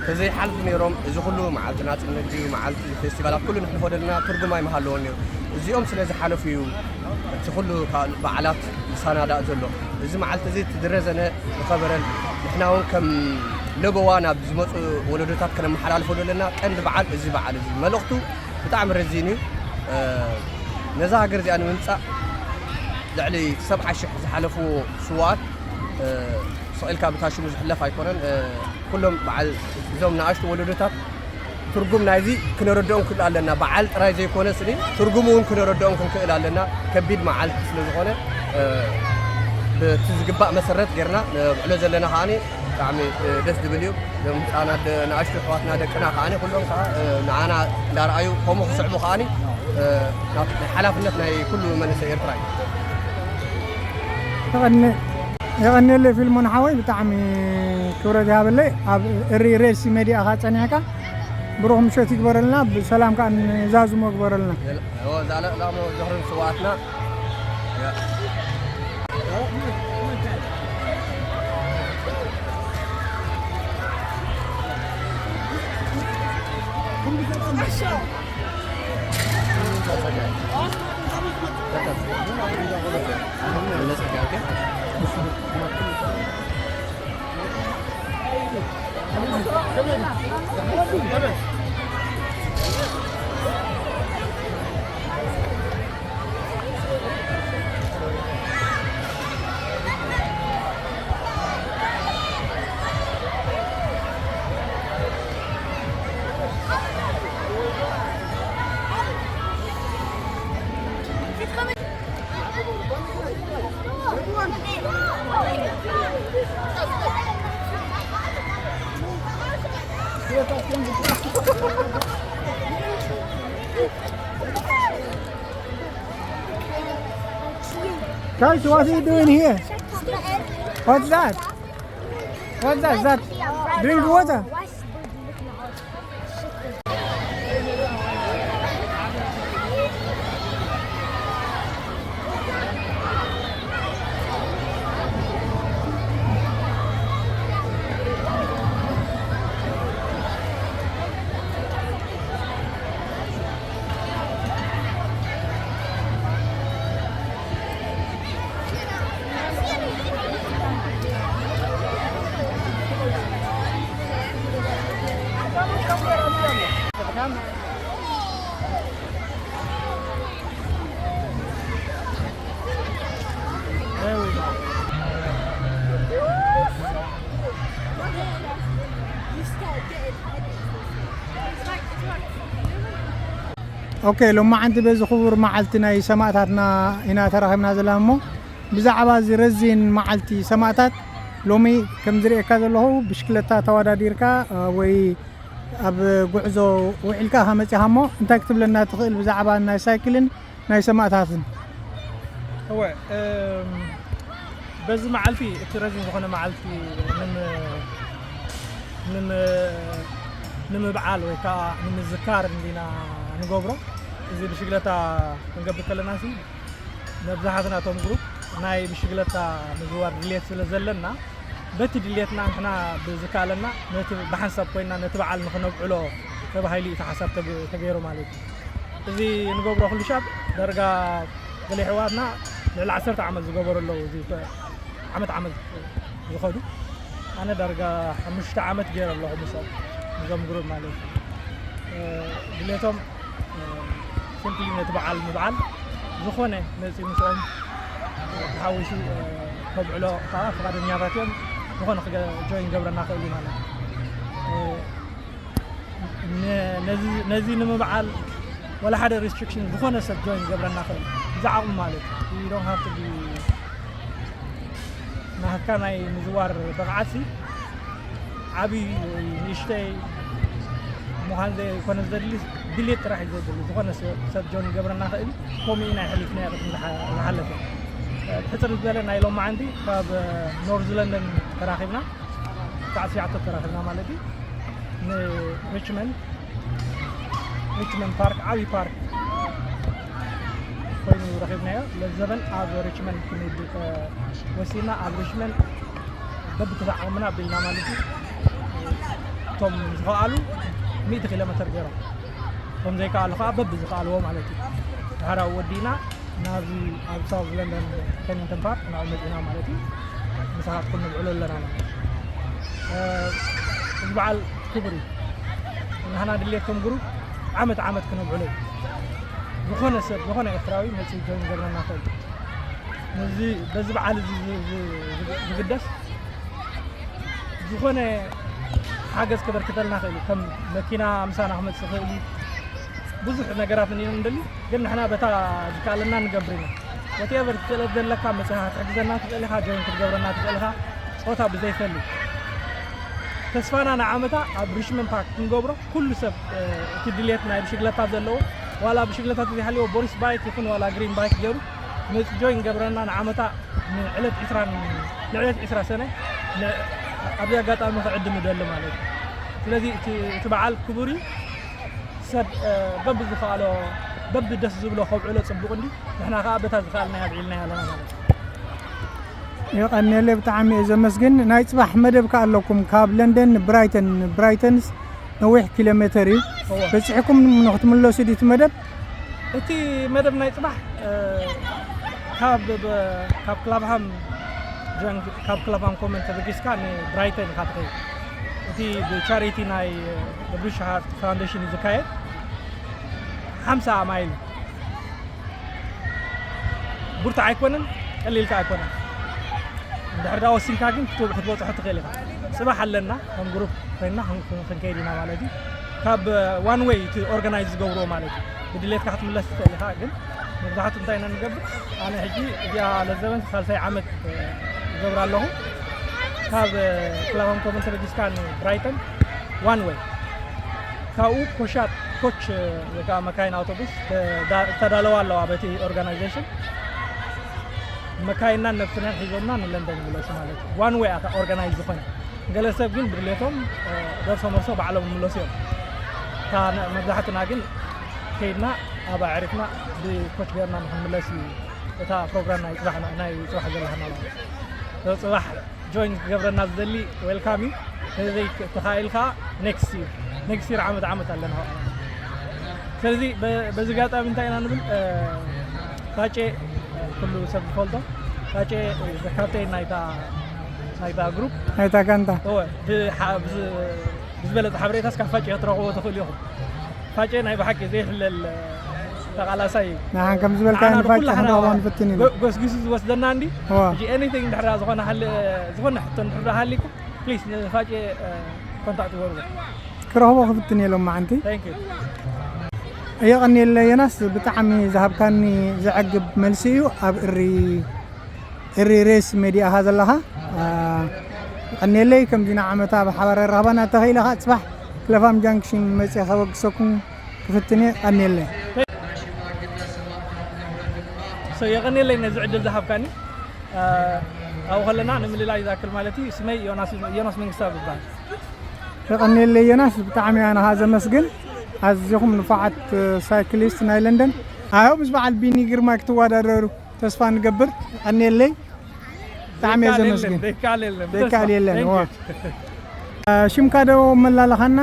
ተዘይሓልፉ ነይሮም፣ እዚ ኩሉ መዓልቲ ናጽነት ድዩ፣ መዓልቲ ፌስቲቫላት ኩሉ ንሕልፎ ዘለና ትርጉም ኣይምሃለዎን ነይሩ። እዚኦም ስለ ዝሓለፉ እዩ እቲ ኩሉ ካልእ በዓላት ዝሰናዳእ ዘሎ። እዚ መዓልቲ እዚ እቲ ዝረዘነ ዝኸበረን ንሕና እውን ከም ለበዋ ናብ ዝመጹ ወለዶታት ከነመሓላልፎ ዘለና ቀንዲ በዓል እዚ በዓል እዚ። መልእኽቱ ብጣዕሚ ረዚን እዩ። እ፣ ነዛ ሃገር እዚኣ ንምምጻእ ልዕሊ ሰብዓ ሽሕ ዝሓለፍዎ ስውኣት፣ እ፣ ስቕ ኢልካ ብታ ሽሙ ዝሕለፍ ኣይኮነን። እ፣ ኩሎም በዓል እዞም ንኣሽቱ ወለዶታት ትርጉም ናይዚ ክነረድኦም ክንክእል ኣለና። በዓል ጥራይ ዘይኮነ ስኒ ትርጉሙ እውን ክነረድኦም ክንክእል ኣለና። ከቢድ መዓልቲ ስለ ዝኾነ፣ እ፣ በቲ ዝግባእ መሰረት ጌርና ነብዕሎ ዘለና ከዓኒ ብጣዕሚ፣ እ፣ ደስ ዝብል እዩ። እዞም ህፃናት ደ-፣ ንኣሽቱ ኣሕዋትና ደቅና ከዓኒ ኩሎም ከዓ፣ እ፣ ንዓና እንዳረኣዩ ከምኡ ክስዕቡ ከዓኒ፣ እ፣ ናብ ናይ ሓላፍነት ናይ ኩሉ መንእሰይ ኤርትራ እዩ። የቐኒ-፣ የቐንየለይ ፊልሞን ሓወይ፣ ብጣዕሚ ክብረት ይሃበለይ። ኣብ እሪ ሬድሲ ሜድያ ኢኻ ጸኒሕካ፣ ብሩኽ ምሸት ይግበረልና፣ ብሰላም ከዓ ንዛዝሞ ግበረልና። የለ-፣ እዎ፣ ዛለ-፣ ዛሞ ዝኽርን ስውኣትና። ያ። Guys, what are you doing here? What's that? What's that? Is that drink water? ኦኬ፣ ሎማዓንቲ በዚ ክቡር መዓልቲ ናይ ሰማእታትና ኢና ተራኺብና ዘለና እሞ፣ ብዛዕባ እዚ ረዚን መዓልቲ ሰማእታት ሎሚ ከም ዝርእየካ ዘለኹ ብሽክለታ ተወዳዲርካ፣ እ፣ ወይ ኣብ ጉዕዞ ውዒልካ ኢኻ መጺኻ እሞ፣ እንታይ ክትብለና ትኽእል ብዛዕባ ናይ ሳይክልን ናይ ሰማእታትን? እወ፣ እም፣ በዚ መዓልቲ፣ እቲ ረዚን ዝኾነ መዓልቲ ንም-፣ ንም-፣ ንምብዓል ወይ ከዓ ንምዝካር እንዲና ንገብሮ። እዚ ብሽግለታ ክንገብር ከለና ሲ፣ መብዛሕትና እቶም ግሩፕ ናይ ብሽግለታ ምዝዋር ድልየት ስለ ዘለና፣ በቲ ድልየትና ንሕና ብዝከኣለና ነቲ ብሓንሳብ ኮይና ነቲ በዓል ንኽነብዕሎ ተባሂሉ እዩ እቲ ሓሳብ ተገ-፣ ተገይሩ ማለት እዩ። እዚ ንገብሮ ኩሉ ሻብ ዳርጋ ገለ ኣሕዋትና ልዕሊ ዓሰርተ ዓመት ዝገበሩ ኣለዉ። እዚ ተ-፣ ዓመት ዓመት ዝኸዱ፣ ኣነ ዳርጋ ሓሙሽተ ዓመት ገይረ ኣለኹ ምስኦም፣ ምስዞም ግሩፕ ማለት እዩ። እ፣ ድሌቶም፣ እ፣ ሲምፕሊ ነቲ በዓል ምብዓል፣ ዝኾነ መፂኡ ምስኦም ተሓዊሱ፣ እ፣ ከብዕሎ ከዓ ፍቓደኛታት እዮም። ዝኾነ ክገ-፣ ጆይን ገብረና ክእል እዩ ማለት እዩ። እ፣ ነ-፣ ነዚ፣ ነዚ ንምብዓል ወላ ሓደ ሪስትሪክሽን ዝኾነ ሰብ ጆይን ገብረና ክእል ብዛዕቕሙ ማለት እዩ። You don't have to be ናትካ ናይ ምዝዋር ብቕዓት ሲ ዓብዪ ወይ ንእሽተይ ምዃን ዘይኮነ ዘድሊ ድሌት ጥራሕ እዩ ዘድሊ። ዝኾነ ሰብ፣ ሰብ ጆይን ገብረና ክእል። ከምኡ ኢና የሕሊፍናዮ ቅድሚ ዝሓ-፣ ዝሓለፈ። ሕፅር ዝበለ ናይ ሎማዓንቲ ካብ ኖርዝ ለንደን ተራኺብና፣ ክሳዕ ሲያትል ተራኺብና ማለት እዩ። ንሪችመንድ፣ ሪችመንድ ፓርክ፣ ዓብዪ ፓርክ ኮይኑ ረኺብናዮ። ለዘበን ኣብ ሪችመንድ ክንብል፣ እ፣ ወሲና ኣብ ሪችመንድ በብተዛዕቕምና ኣቢልና ማለት እዩ። እቶም ዝኸኣሉ ሚእቲ ኪሎ ሜትር ገይሮም፣ እቶም ዘይከኣሉ ከዓ በብዝኸኣልዎ ማለት እዩ። ድሕራዊ ወዲእና ናብዚ ኣብ ሳውዝ ለንደን ከኒንግተን ፓርክ ናብኡ መፂና ማለት እዩ። ምሳኻትኩም ንብዕሎ ኣለና ማለት እዩ። እ፣ እዚ በዓል ክቡር እዩ። ንሕና ድሌት ከም ግሩፕ ዓመት ዓመት ክነብዕሎ እዩ። ዝኾነ ሰብ፣ ዝኾነ ኤርትራዊ መፂኡ ጆይን ገብረና ይኽእል። ነዚ፣ በዚ በዓል እዚ ዝ-፣ ዝ-፣ ዝ-፣ ዝግደስ ዝኾነ ሓገዝ ከበርክተልና ይኽእል እዩ። ከም መኪና ምሳና ክመፅእ ይኽእል እዩ። ብዙሕ ነገራት እንዲና ንደሊ፣ ግን ንሕና በታ ዝከኣለና ንገብር ኢና። ወትኤቨር ክእለት ዘለካ መፂኻ ክትሕግዘና ትኽእል ኢኻ፣ ጆይን ክትገብረና ትኽእል ኢኻ። ፆታ ብዘይፈሊ ተስፋና ንዓመታ ኣብ ሪችመንድ ፓርክ ክንገብሮ፣ ኩሉ ሰብ፣ እ፣ እቲ ድሌት ናይ ብሽግለታ ዘለዎ፣ ዋላ ብሽግለታ ተዘይሃልዎ ቦሪስ ባይክ ይኹን ዋላ ግሪን ባይክ ገይሩ መፂኡ ጆይን ገብረና ንዓመታ ንዕለት ዕስራ፣ ንዕለት ዕስራ ሰነ ን-፣ ኣብዚ ኣጋጣሚ ክዕድም እደሊ ማለት እዩ። ስለዚ እቲ፣ እቲ በዓል ክቡር እዩ። ሰብ፣ እ፣ በብዝኸኣሎ፣ በብደስ ዝብሎ ከብዕሎ ጽቡቕ እንዲ፣ ንሕና ከኣ በታ ዝኸኣልናያ ኣብዒልናያ ኣለና ማለት እዩ። የቐንየለይ፣ ብጣዕሚ እየ ዘመስግን። ናይ ጽባሕ መደብ ከኣ ኣለኩም፣ ካብ ለንደን ንብራይተን፣ ብራይተንስ ነዊሕ ኪሎ ሜተር እዩ። እወ። በጺሕኩም ንኽትምለሱ ድዩ እቲ መደብ? እቲ መደብ ናይ ጽባሕ፣ እ፣ ካብ፣ ብ-፣ ካብ ክላብሃም ጀንግ-፣ ካብ ክላብሃም ኮመን ተበጊስካ ንብራይተን ኢኻ ትኸይድ። እቲ ብቻሪቲ ናይ፣ እ፣ ብሪሽ ሃርት ፋውንዴሽን እዩ ዝካየድ። ሓምሳ ማይል እዩ። ብርቱዕ ኣይኮነን፣ ቀሊል ከኣ ኣይኮነን። እንድሕር ደኣ ወሲንካ ግን ክት-፣ ክትበጽሖ ትኽእል ኢኻ። ጽባሕ ኣለና፣ ከም ግሩፕ ኮይንና ክን-፣ ክን-፣ ክንከይድ ኢና ማለት እዩ። ካብ ዋን ዌይ እቲ ኦርጋናይዝ ዝገብርዎ ማለት እዩ። ብድሌትካ ክትምለስ ትኽእል ኢኻ፣ ግን መብዛሕትኡ እንታይ ኢና ንገብር? ኣነ ሕጂ እዚኣ ለዘበን ሳልሳይ ዓመት፣ እ፣ እገብራ ኣለኹ። ካብ፣ እ፣ ክላባም ኮመን ተበጊስካ ንብራይተን ዋን ዌይ። ካብኡ ኮሻት ኮች ወይ ከዓ መካይን ኣውቶቡስ ተዳ- ተዳለዋ ኣለዋ በቲ ኦርጋናይዜሽን። መካይናን ነብስናን ሒዞምና ንለንደን ይምለሱ ማለት እዩ። ዋን ወይ ኣታ ኦርጋናይዝ ዝኾነ፣ ገለ ሰብ ግን ብድሌቶም ደርሶ መርሶ ባዕሎም ይምለሱ እዮም። እታ ነ- መብዛሕትና ግን ከይድና ኣብ ኣዕሪፍና ብኮች ገርና ንክንምለስ እዩ እታ ፕሮግራም ናይ ፅባሕ ናይ ፅባሕ ዘለሃና ማለት እዩ። ፅባሕ ጆይን ክገብረና ዝደሊ ዌልካም እዩ። ተዘይ ተኻኢል ከዓ ኔክስት ይር ኔክስት ይር ዓመት ዓመት ኣለና። ስለዚ በዚ ጋጣሚ እንታይ ኢና ንብል? ፋጨ ኩሉ ሰብ ዝፈልጦ ፋጨ ካፕቴን ናይታ ናይታ ግሩፕ ናይታ ጋንታ። እወ ብዝበለፀ ሓበሬታስ ካብ ፋጨ ክትረኽቦ ትኽእሉ ኢኹም። ፋጨ ናይ ብሓቂ ዘይሕለል ተቓላሳይ እዩ። ንዓን ከም ዝበልካ ንዓና ንፋጨ ንኩላህና ክንረኽቦ ንፍትን ኢና። ጎ- ጎስጒሱ ዝወስደና እንዲ እዋ። ሕጂ ኤኒቲንግ እንድሕር ዝኾነ ሓሊ ዝኾነ ሕቶ እንድሕር ሃሊኩም ፕሊስ ንፋጨ ኮንታክት ወርዶ። ክረኽቦ ክፍትን እየ ሎማዓንቲ። Thank you። የቐንየለ የናስ፣ ብጣዕሚ ዝሃብካኒ ዘዕግብ መልሲ እዩ። ኣብ እሪ እሪ ሬስ ሜድያ ኢኻ ዘለኻ። የቐንየለይ። ከምዚ ንዓመታ ብሓባር ኣራኽባና ተኸኢለ ከዓ ፅባሕ ክለፋም ጃንክሽን መፅየ ከበግሰኩም ክፍትን እየ። የቐንየለይ። So የቐንየለይ ነዚ ዕድል ዝሃብካኒ። ኣብኡ ከለና ንምልላይ ዝኣክል ማለት እዩ። ስመይ ዮናስ ዮናስ መንግስታብ ይበሃል። የቐንየለይ ዮናስ፣ ብጣዕሚ ኣነ ኸዓ ዘመስግን። ኣዝኹም ንፉዓት ሳይክሊስት ናይ ለንደን። ኣዮ ምስ በዓል ቢኒ ግርማ ክትወዳደሩ ተስፋ ንገብር። የቐንየለይ። ብጣዕሚ እየ ዘመስግን። ደይካል የለን። ደይካል የለን። ዋ። ሽምካ ዶ መላለኻና?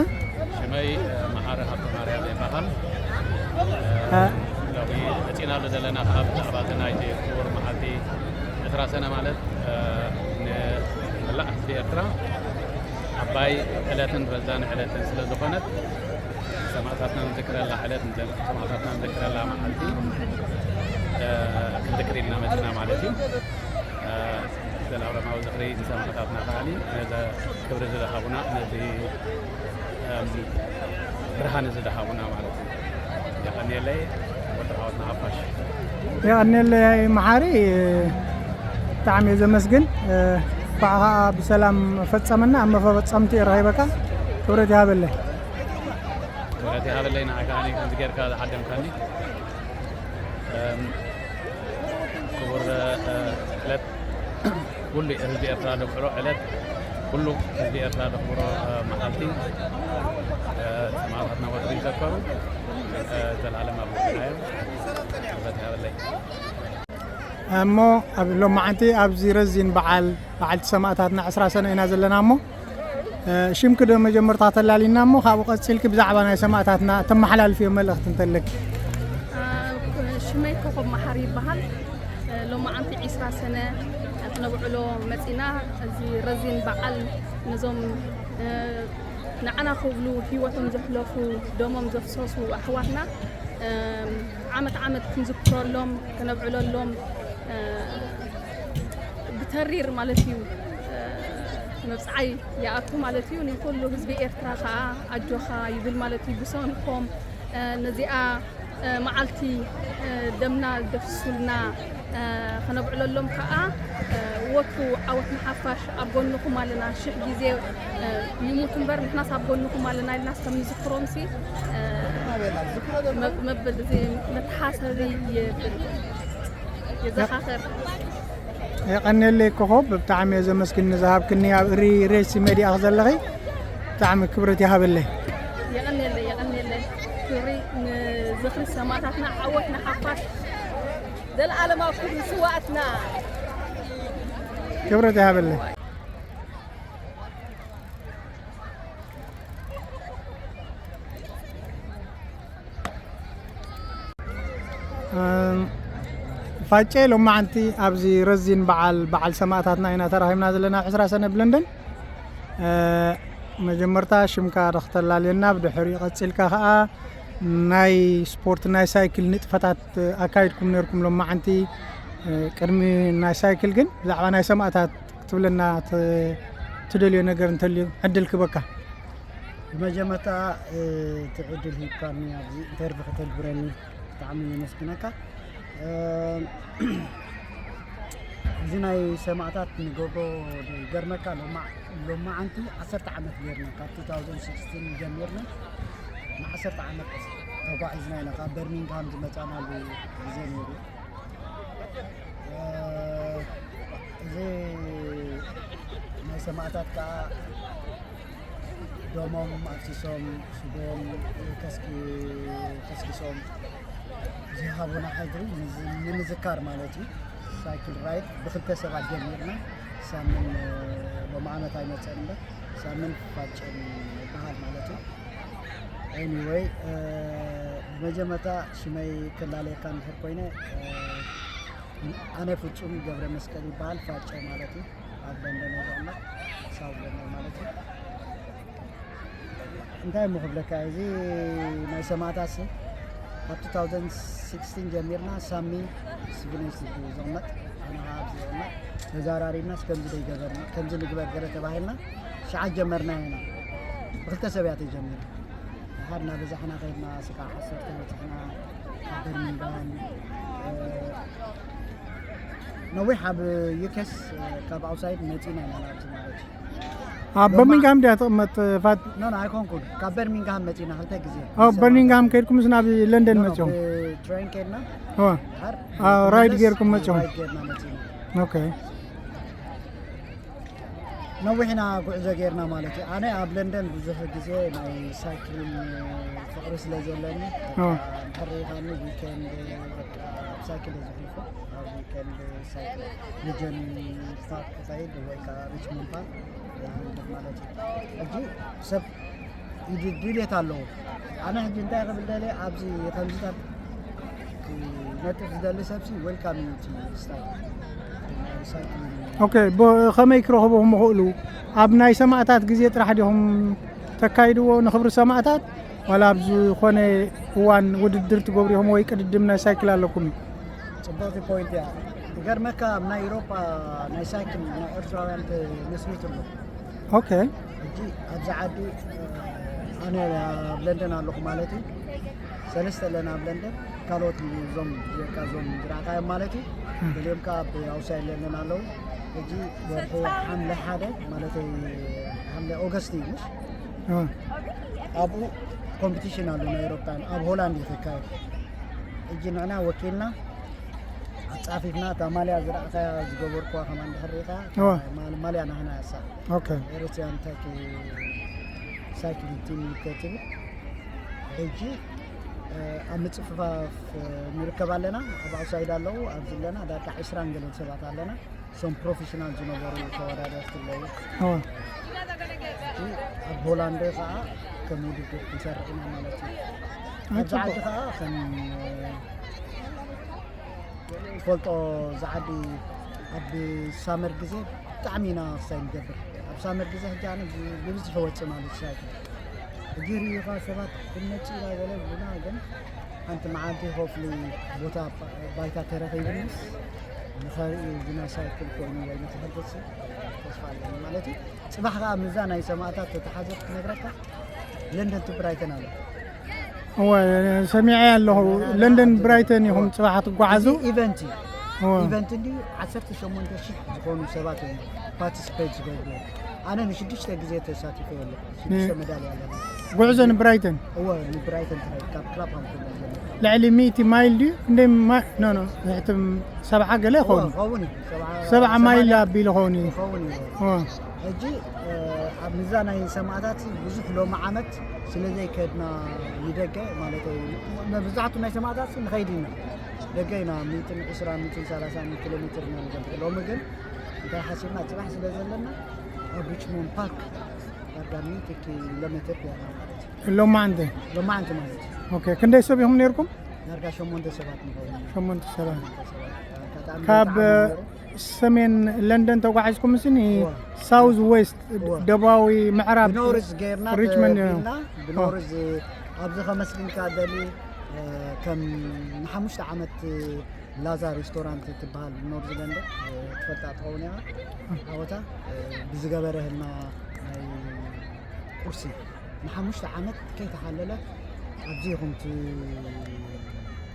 ሽመይ መሓሪ ሃብተማርያም ይበሃል። ሎሚ መፂናሉ ዘለና ከዓ ብዛዕባ እቲ ናይቲ ክቡር መዓልቲ ዕስራ ሰነ ማለት ንመላእ ህዝቢ ኤርትራ ዓባይ ዕለትን ረዛን ዕለትን ስለ ዝኾነት ሰማእታትና ንዝክረላ ዕለት ንዘ- ሰማእታትና ንዝክረላ መዓልቲ ክንዝክር ኢልና መፂና ማለት እዩ። ዘላለማዊ ዝኽሪ ንሰማእታትና ከዓኒ ነዚ ክብሪ ዝደሃቡና ነዚ ብርሃን እዚ ደሃቡና ማለት እዩ። የቐንየለይ ወዲ ዓወትና ሓፋሽ። የቐንየለይ መሓሪ፣ ብጣዕሚ እየ ዘመስግን። እንኳዕ ከዓ ብሰላም ፈፀመና። ኣብ መፈፀምቲ እየ ረኺበካ። ክብረት ይሃበለይ። ክብረት ይሃበለይ ንዓይ ከዓኒ ከምዚ ጌርካ ዝዓደምካኒ። ክቡር ዕለት ኩሉ ህዝቢ ኤርትራ ዘኽብሮ ዕለት ኩሉ ህዝቢ ኤርትራ ዘኽብሮ መዓልቲ ሰማእታትና ወትሩ ይዘከሩ። ዘላለም ኣብ ልብና እዮም። ክብረት ይሃበለይ። እሞ ኣብ ሎማዓንቲ ኣብዚ ረዚን በዓል በዓልቲ ሰማእታትና ዕስራ ሰነ ኢና ዘለና እሞ ሽምኪ ዶ መጀመርታ ተላሊና እሞ ካብኡ ቀፂልኪ ብዛዕባ ናይ ሰማእታትና ተመሓላልፍዮ መልእኽቲ እንተለኪ። ሽመይ ኮኾብ መሓሪ ይበሃል። ሎማዓንቲ ዒስራ ሰነ ክነብዕሎ መፂና። እዚ ረዚን በዓል ነዞም ንዓና ክብሉ ህይወቶም ዘሕለፉ ደሞም ዘፍሰሱ ኣሕዋትና ዓመት ዓመት ክንዝክረሎም ከነብዕለሎም ብተሪር ማለት እዩ መብፅዓይ ይኣቱ ማለት እዩ። ንኩሉ ህዝቢ ኤርትራ ከዓ ኣጆኻ ይብል ማለት እዩ። ብሰንኮም ነዚኣ መዓልቲ ደምና ዘፍስሱልና ከነብዕለሎም ከዓ ወትሩ ዓወት ንሓፋሽ ኣብ ጎንኹም ኣለና። ሽሕ ግዜ ይሙት እምበር ንሕናስ ኣብ ጎንኹም ኣለና ኢልናስ ከም ንዝክሮምሲ መብል እዚ መተሓሰቢ ይብል የዘኻኽር። የቐንየለይ ኮኾብ፣ ብጣዕሚ እየ ዘመስግን ንዝሃብክኒ ኣብ እሪ ሬሲ ሜድያ ዘለኺ ብጣዕሚ ክብረት ይሃበለይ። የቐንየለይ የቐንየለይ። ክብሪ ንዝኽሪ ሰማእታትና፣ ዓወት ንሓፋሽ፣ ዘለኣለማዊ ክብሪ ስዋእትና። ክብረት ይሃበለይ። ፋጨ ሎማዓንቲ ኣብዚ ረዚን በዓል በዓል ሰማእታትና ኢና ተራኺብና ዘለና ዕስራ ሰነ ብለንደን። መጀመርታ ሽምካ ዶ ክተላልየና፣ ብድሕሪኡ ቀፂልካ ከዓ ናይ ስፖርት ናይ ሳይክል ንጥፈታት ኣካይድኩም ነርኩም ሎማዓንቲ። ቅድሚ ናይ ሳይክል ግን ብዛዕባ ናይ ሰማእታት ክትብለና ትደልዮ ነገር እንተልዩ ዕድል ክበካ። ብመጀመርታ እቲ ዕድል ሂብካኒ ኣብዚ ኢንተርቪ ከተግብረኒ ብጣዕሚ የመስግነካ። እዚ ናይ ሰማእታት ንገብሮ ይገርመካ፣ ሎማዓንቲ ዓሰርተ ዓመት ጌርና ካብ two thousand sixteen ጀሚርና ንዓሰርተ ዓመት ተጓዒዝና ኢና። ካብ በርሚንግሃም ዝመጻናሉ ግዜ ነይሩ። እዚ ናይ ሰማእታት ከዓ ደሞም ኣፍሲሶም፣ ስጎም ከስኪሶም ዝሃቡና ሕድሪ ንምዝካር ማለት እዩ። ሳይክል ራይድ ብክልተ ሰባት ጀሚርና። ሳምን ሎሚ ዓመት ኣይመፀን እምበር ሳምን ፋጨን ይበሃል ማለት እዩ። ኤኒወይ፣ ብመጀመርታ ሽመይ ክላለየካ እንድሕር ኮይነ፣ ኣነ ፍጹም ገብረ መስቀል ይበሃል። ፋጨ ማለት እዩ። ኣብ ለንደን እየ ዝቕመጥ፣ ሳውዝ ለንደን ማለት እዩ። እንታይ እሞ ክብለካ፣ እዚ ናይ ሰማእታትሲ ካብ two thousand sixteen ጀሚርና ሳሚ ስቪነስ እዩ ዝቕመጥ፣ ኣነ ከዓ ኣብዚ ይቕመጥ። ተዛራሪብናስ ከምዚ ዘይገበርና፣ ከምዚ ንግበር ገለ ተባሂልና ሸዓ ጀመርና ኢና። ብክልተ ሰብ እያ ተጀሚራ። ድሓር እናበዛሕና ከይድና፣ ስጋዕ ዓሰርተ በፂሕና። ኣብ በርሚንግሃም፣ ነዊሕ ኣብ ዩኬስ ካብ ኣውሳይድ መፂና ኢና ናብዚ ማለት እዩ። ኣብ በርሚንግሃም ድያ ትቕመጥ ፋት? ኖ ኖ፣ ኣይኮንኩን። ካብ በርሚንግሃም መፂና ክልተ ግዜ። ኣብ በርሚንግሃም ከይድኩምስ ናብ ለንደን መፂኹም? ብትሬን ከይድና። ራይድ ጌርኩም መፂኹም? ራይድ ጌርና መፂና። ኦኬ። ነዊሕና ጉዕዞ ጌርና ማለት እዩ። ኣነ ኣብ ለንደን ብዙሕ ግዜ ናይ ሳይክሊን ፍቕሪ ስለ ዘለኒ፣ ኦ። እንድሕር ሪኢኻኒ ዊኬንድ በቃ ኣብ ሳይክል እየ ዝሕልፎ። ኣብ ዊኬንድ ሳይክል ሊጀን ፓርክ ክኸይድ ወይ ከዓ ሪችሞንድ ፓርክ ዝኸይድ ማለት እዩ። ሕጂ ሰብ ይድ-፣ ድልየት ኣለዎ። ኣነ ሕጂ እንታይ ክብል ደልየ፣ ኣብዚ ከምዚታት ክነጥፍ ዝደሊ ሰብሲ ዌልካም እዩ እቲ ስታይል። ናይ ሳይክሊንግ። ኦኬ፣ ብ-፣ ከመይ ክረኽቡ ይኽእሉ? ኣብ ናይ ሰማእታት ግዜ ጥራሕ ዲኹም ተካይድዎ ንኽብሪ ሰማእታት? ዋላ ኣብ ዝኾነ እዋን ውድድር ትገብሩ ኢኹም ወይ ቅድድም ናይ ሳይክል ኣለኩም እዩ? ጽብቕቲ ፖይንት እያ። ይገርመካ፣ ኣብ ናይ ኤውሮጳ ናይ ሳይክል ናይ ኤርትራውያን ተመስሪቱ ኣሎ። ኦኬ። ሕጂ ኣብዚ ዓዲ፣ ኣነ ኣብ ለንደን ኣለኹ ማለት እዩ። ሰለስተ ኣለና ኣብ ለንደን፣ ካልኦት እዞም ብጀካ እዞም ዝረኣኻዮም ማለት እዩ። እም። ገሊኦም ከኣ ኣብ ኣውሳይድ ለንደን ኣለዉ። ሕጂ ወርሒ ሓምለ ሓደ፣ ማለተይ ሓምለ ኦገስት እዩ፣ ምሽ? እ። ኣብኡ ኮምፒቲሽን ኣሎ ናይ ኤውሮፓን፣ ኣብ ሆላንድ እዩ ክካየድ። ሕጂ ንዕና ወኪልና ኣጻፊፍና፣ እታ ማልያ ዝረኣኻያ ዝገበርኩዋ ከማን እንድሕር ርኢኻ፣ እዋ። ማል-፣ ማልያ ናህና እያ እሳ። ኦኬ። ኤሪትሪያን ታይክ ሳይክሊንግ ቲም ይከትብል። ሕጂ፣ እ፣ ኣብ ምጽፍፋፍ ንርከብ ኣለና። ኣብ ኣውሳይድ ኣለዉ፣ ኣብዚ ኣለና ዳርጋ ዕስራን ገለን ሰባት ኣለና። እሶም ፕሮፌሽናል ዝነበሩ ተወዳደርቲ ኣለዉ። እዋ። ሕጂ ኣብ ሆላንድ ከኣ ከም ውድድር ክንሰርሕ ኢና ማለት እዩ። ኣይ፣ ኣብዚ ዓዲ ጽቡቕ። ከኣ ከም ትፈልጦ፣ እዚ ዓዲ ኣብ ሳመር ግዜ ብጣዕሚ ኢና ክሳይ ንገብር። ኣብ ሳመር ግዜ ሕጂ ኣነ ብ-፣ ብብዝሒ ወጽእ ማለት ሳይክል። ሕጂ ርኢኻ ሰባት ክመጽእ ኢና ገለ ብና፣ ግን ሓንቲ መዓልቲ ሆፍሊ ቦታ ባ-፣ ባይታ ተረኺብንስ ንኸርኢ እዚ ናይ ሳይክል ኮይኑ ወይ ንኽሕግዝ ተስፋ ኣለኒ ማለት እዩ። ጽባሕ ከኣ ምዛ ናይ ሰማእታት ተተሓዘት ክነግረካ ለንደን ቱ ብራይተን ኣሎ። እወ፣ ሰሚዐ ኣለኹ። ለንደን ብራይተን ኢኹም ጽባሕ ትጓዓዙ? እዚ ኢቨንት እዩ። እወ። ኢቨንት እንድዩ ዓሰርተ ሸሞንተ ሽሕ ዝኾኑ ሰባት እዮም ፓርቲስፔት ዝገብሩ። ኣነ ንሽዱሽተ ግዜ ተሳቲፈ ኣለኹ። ሽዱሽተ ን-፣ መዳልያ ኣለኒ። ጉዕዞ ንብራይተን? እወ፣ ንብራይተን ትራይ-፣ ካብ ክላፕሃምፕተን ኣለኒ። ልዕሊ ሚእቲ ማይል ድዩ? እንደ ማ-፣ ኖ፣ ኖ፣ ትሕቲ ሰብዓ ገለ እወ፣ ይኸውን። ይኸውን እዩ። ሰብዓ፣ ሰብዓ ሰማንያ ማይል ኣቢሉ ይኸውን እዩ። ይኸውን እዩ። እወ። ሕጂ፣ እ፣ ኣብ ምዛ ናይ ሰማእታት ብዙሕ ሎሚ ዓመት ስለ ዘይከድና ንደገ፣ ማለት መብዛሕቱ ናይ ሰማእታት ንኸይድ ኢና። ደገ ኢና፣ ሚእትን ዕስራን፣ ሚእትን ሰላሳን ኪሎ ሜትር ኢና ንገምት። ሎሚ ግን እንታይ ሓሲብና፣ ጽባሕ ስለ ዘለና ኣብ ሪችሞንድ ፓርክ ዳርጋ ሚእቲ ኪሎ ሜትር ጌርና ማለት እዩ። ሎማዓንቲ? ሎማዓንቲ ማለት እዩ። ኦኬ፣ ክንደይ ሰብ ኢኹም ነይርኩም? ዳርጋ ሸሞንተ ሰባት ንኸውን። ሸሞንተ ሰባት። ሸሞንተ ሰባት። ኣጋጣሚ ካብ በጣም ነይሩ። ሰሜን ለንደን ተጓዒዝኩም፣ እሲ ን-፣ እወ። ሳውዝ ዌስት፣ እወ። ደቡባዊ ምዕራብ ብኖርዝ ጌርና ሪችመንድ፣ ተቢልና፣ እወ። ብኖርዝ ኣብዚ ከመስግንካ ደሊ፣ እ፣ ከም ንሓሙሽተ ዓመት ላዛ ሬስቶራንት ትበሃል ኖርዝ ለንደን፣ እ፣ ትፈልጣ ትኸውን ኢኻ። እወ። ዓወታ፣ እ፣ ብዝገበረህልና ናይ ቁርሲ ንሓሙሽተ ዓመት ከይተሓለለ ኣብዚ ኢኹም ት-፣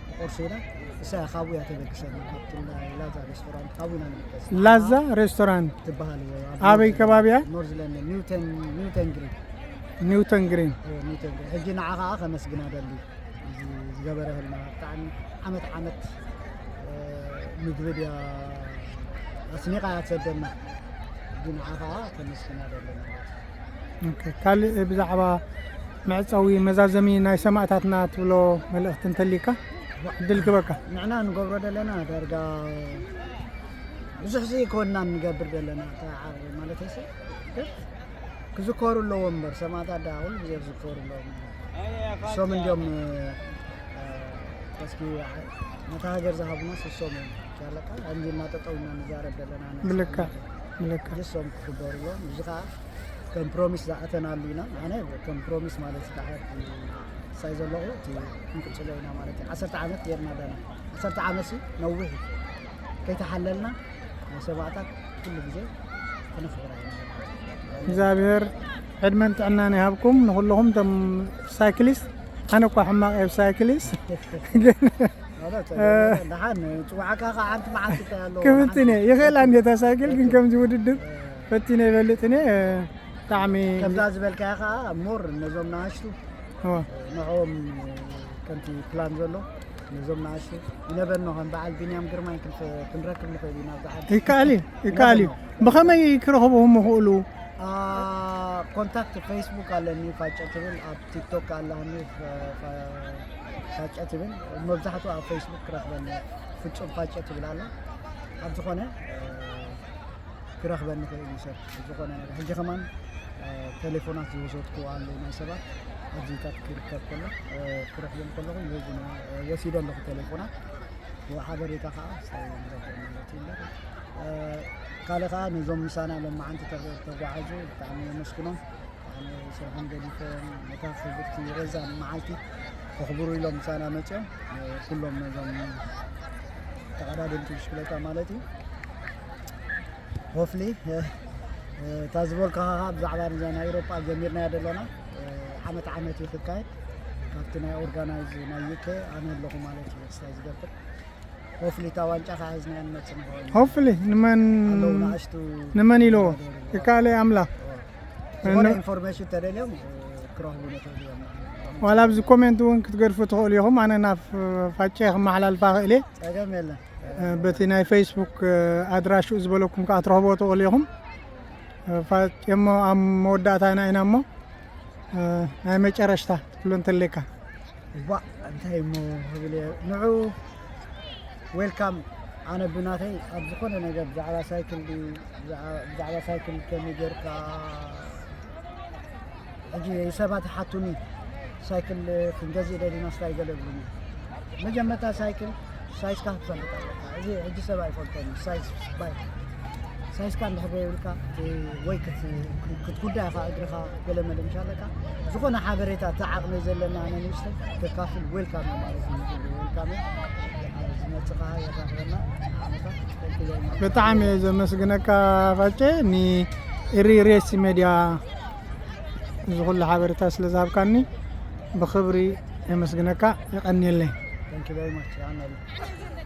ትቆርሱ ኢላ፣ እሳ እያ ካብኡ እያ ተበግሰና፣ ካብቲ ናይ ላዛ ሬስቶራንት ካብኡ ኢና ንበገስ። ላዛ ሬስቶራንት ትበሃል፣ ኣብ ኣበይ ኖርዝ፣ ከባቢ እያ? ኖርዝ ለንደን፣ ኒውተን፣ ኒውተን ግሪን። ኒውተን ግሪን። ኒውተን ግሪን። ሕጂ ንዓ ከዓ ከመስግና ደሊ፣ እዚ ዝገበረልና ብጣዕሚ ዓመት ዓመት ምግቢ ድያ ኣስኒቃ እያ ትሰደና። ሕጂ ንዓ ከዓ ከመስግና ደሊ ማለት እዩ። ካልእ ብዛዕባ መዕፀዊ መዛዘሚ ናይ ሰማእታትና ትብሎ መልእኽቲ እንተሊካ ዕድል ክበካ። ንዕና ንገብሮ ዘለና ዳርጋ ብዙሕ ሲ ይኮንና ንገብር ዘለና ማለት ሲ ክዝከሩ ኣለዎ እምበር ሰማእታት ዳ ኩሉ ግዜ ክዝከሩ ኣለዎም። እሶም እንዲዮም እስኪ ነታ ሃገር ዝሃቡና ስሶም እዮም። ያለቃ እንዲ እናጠጠው ኢና ንዛረብ ዘለና ብልካ ብልካ እሶም ክግበሩ ኣለዎም። እዚ ከዓ ከም ፕሮሚስ ዝኣተናሉ ኢና። ኣነ ከም ፕሮሚስ ማለት ከዓ ሳይ ዘለኹ እቲ ክንቅፅሎ ኢና ማለት እዩ። ዓሰርተ ዓመት ጌርና ኣለና። ዓሰርተ ዓመት ሲ ነዊሕ እዩ። ከይተሓለልና ናይ ሰማእታት ኩሉ ግዜ ክነኽብራ ኢና። እግዚኣብሔር ዕድመን ጥዕናን ይሃብኩም ንኩለኹም ቶም ሳይክሊስት። ኣነ እኳ ሕማቕ እየ ሳይክሊስት ደሓን ፅዋዕካ ከዓ ሓንቲ መዓልቲ እንታይ ኣለዎ ክፍትን እየ ይኽእል ኣንዴታ ሳይክል ግን ከምዚ ውድድር ፈቲነ ይፈልጥን እየ። ብጣዕሚ ከምዛ ዝበልካያ ከዓ ሞር ነዞም ንኣሽቱ ንዕኦም ከምቲ ፕላን ዘሎ ነዞም ንኣሽቱ ይነበርኖ ከም በዓል ቢንያም ግርማይ ክንረክብ ንኽእል ኢና። ይከኣል እዩ ይከኣል እዩ። ብኸመይ ክረኽብዎም ይኽእሉ? ኮንታክት ፌስቡክ ኣለኒ ፋጨ ትብል፣ ኣብ ቲክቶክ ኣለኒ ፋጨ ትብል፣ መብዛሕትኡ ኣብ ፌስቡክ ክረኽበኒ ፍጹም ፋጨ ትብል ኣላ። ኣብ ዝኾነ ክረኽበኒ ክእል እዩ ሰብ ዝኾነ ነገር። ሕጂ ከማን ቴሌፎናት ዝወሰድኩ ኣለዉ ናይ ሰባት ኣብዚታት ክርከብ ከሎ ክረኽቦም ከለኹ ይህቡና ወሲደ ኣለኹ ቴሌፎናት። ሓበሬታ ከዓ ንገብር ማለት እዩ እምበር ካልእ ከዓ ነዞም ምሳና ሎማዓንቲ ተጓዓዙ ብጣዕሚ የመስግኖም። ስርሖም ገዲፎም ነታ ክብርቲ ረዛን መዓልቲ ከኽብሩ ኢሎም ምሳና መፅኦም ኩሎም ነዞም ተቐዳደምቲ ብሽክለታ ማለት እዩ። ሆፍሊ እታ ዝበልካኻ ብዛዕባ ንዛ ናይ ኤሮጳ ጀሚርናያ ደለና ዓመት ዓመት እዩ ክካየድ። ካብቲ ናይ ኦርጋናይዝ ናይ ዩኬ ኣነ ኣለኹ ማለት እዩ ስታይ ዝገብር። ሆፍሊ እታ ዋንጫ ከሓዝና ንመፅእ ንኸውን። ሆፍሊ ንመን ኣለዉ ንኣሽቱ ንመን ኢልዎ ይከኣለ ኣምላኽ ዝኾነ ኢንፎርሜሽን ተደልዮም ክረኽቡ ንኽእል እዮም። ዋላ ኣብዚ ኮሜንት እውን ክትገድፉ ትኽእሉ ኢኹም። ኣነ ናብ ፋጨ ክመሓላልፋ ክእል እየ። ፀገም የለን። በቲ ናይ ፌስቡክ ኣድራሽኡ ዝበለኩም ከዓ ትረኽብዎ ትኽእሉ ኢኹም። ፋጨ እሞ ኣብ መወዳእታ ኢና ኢና እሞ ናይ መጨረሽታ ትብሎ እንተለካ ዋ እንታይ እሞ ክብል እየ ንዑ ዌልካም። ኣነ ብናተይ ኣብ ዝኾነ ነገር ብዛዕባ ሳይክል ድዩ ብዛዕባ ሳይክል ከመይ ጌርካ ሕጂ ሰባት ሓቱኒ ሳይክል ክንገዝእ ደሊና ስታይ ገለ ብሉኒ። መጀመርታ ሳይክል ሳይዝካ ክትፈልጥ ኣለካ። እዚ ሕጂ ሰብ ኣይፈልጦን ሳይዝ ባይ ሳይዝካ እንድሕር ዘይብልካ ወይ ክትጉዳ ኢኻ እግርኻ ገለ መለ ምሽ ኣለካ። ዝኾነ ሓበሬታ እቲ ዓቕሚ ዘለና ነንእሽተይ ተካፍል ዌልካም ማለት እዩ። ዌልካም ዝመፅኻ የራኽበና። ብጣዕሚ እየ ዘመስግነካ ፋጨ ንኢሪ ሬሲ ሜድያ እዚ ኩሉ ሓበሬታ ስለ ዝሃብካኒ ብክብሪ የመስግነካ። የቐንየለይ። Thank you very much።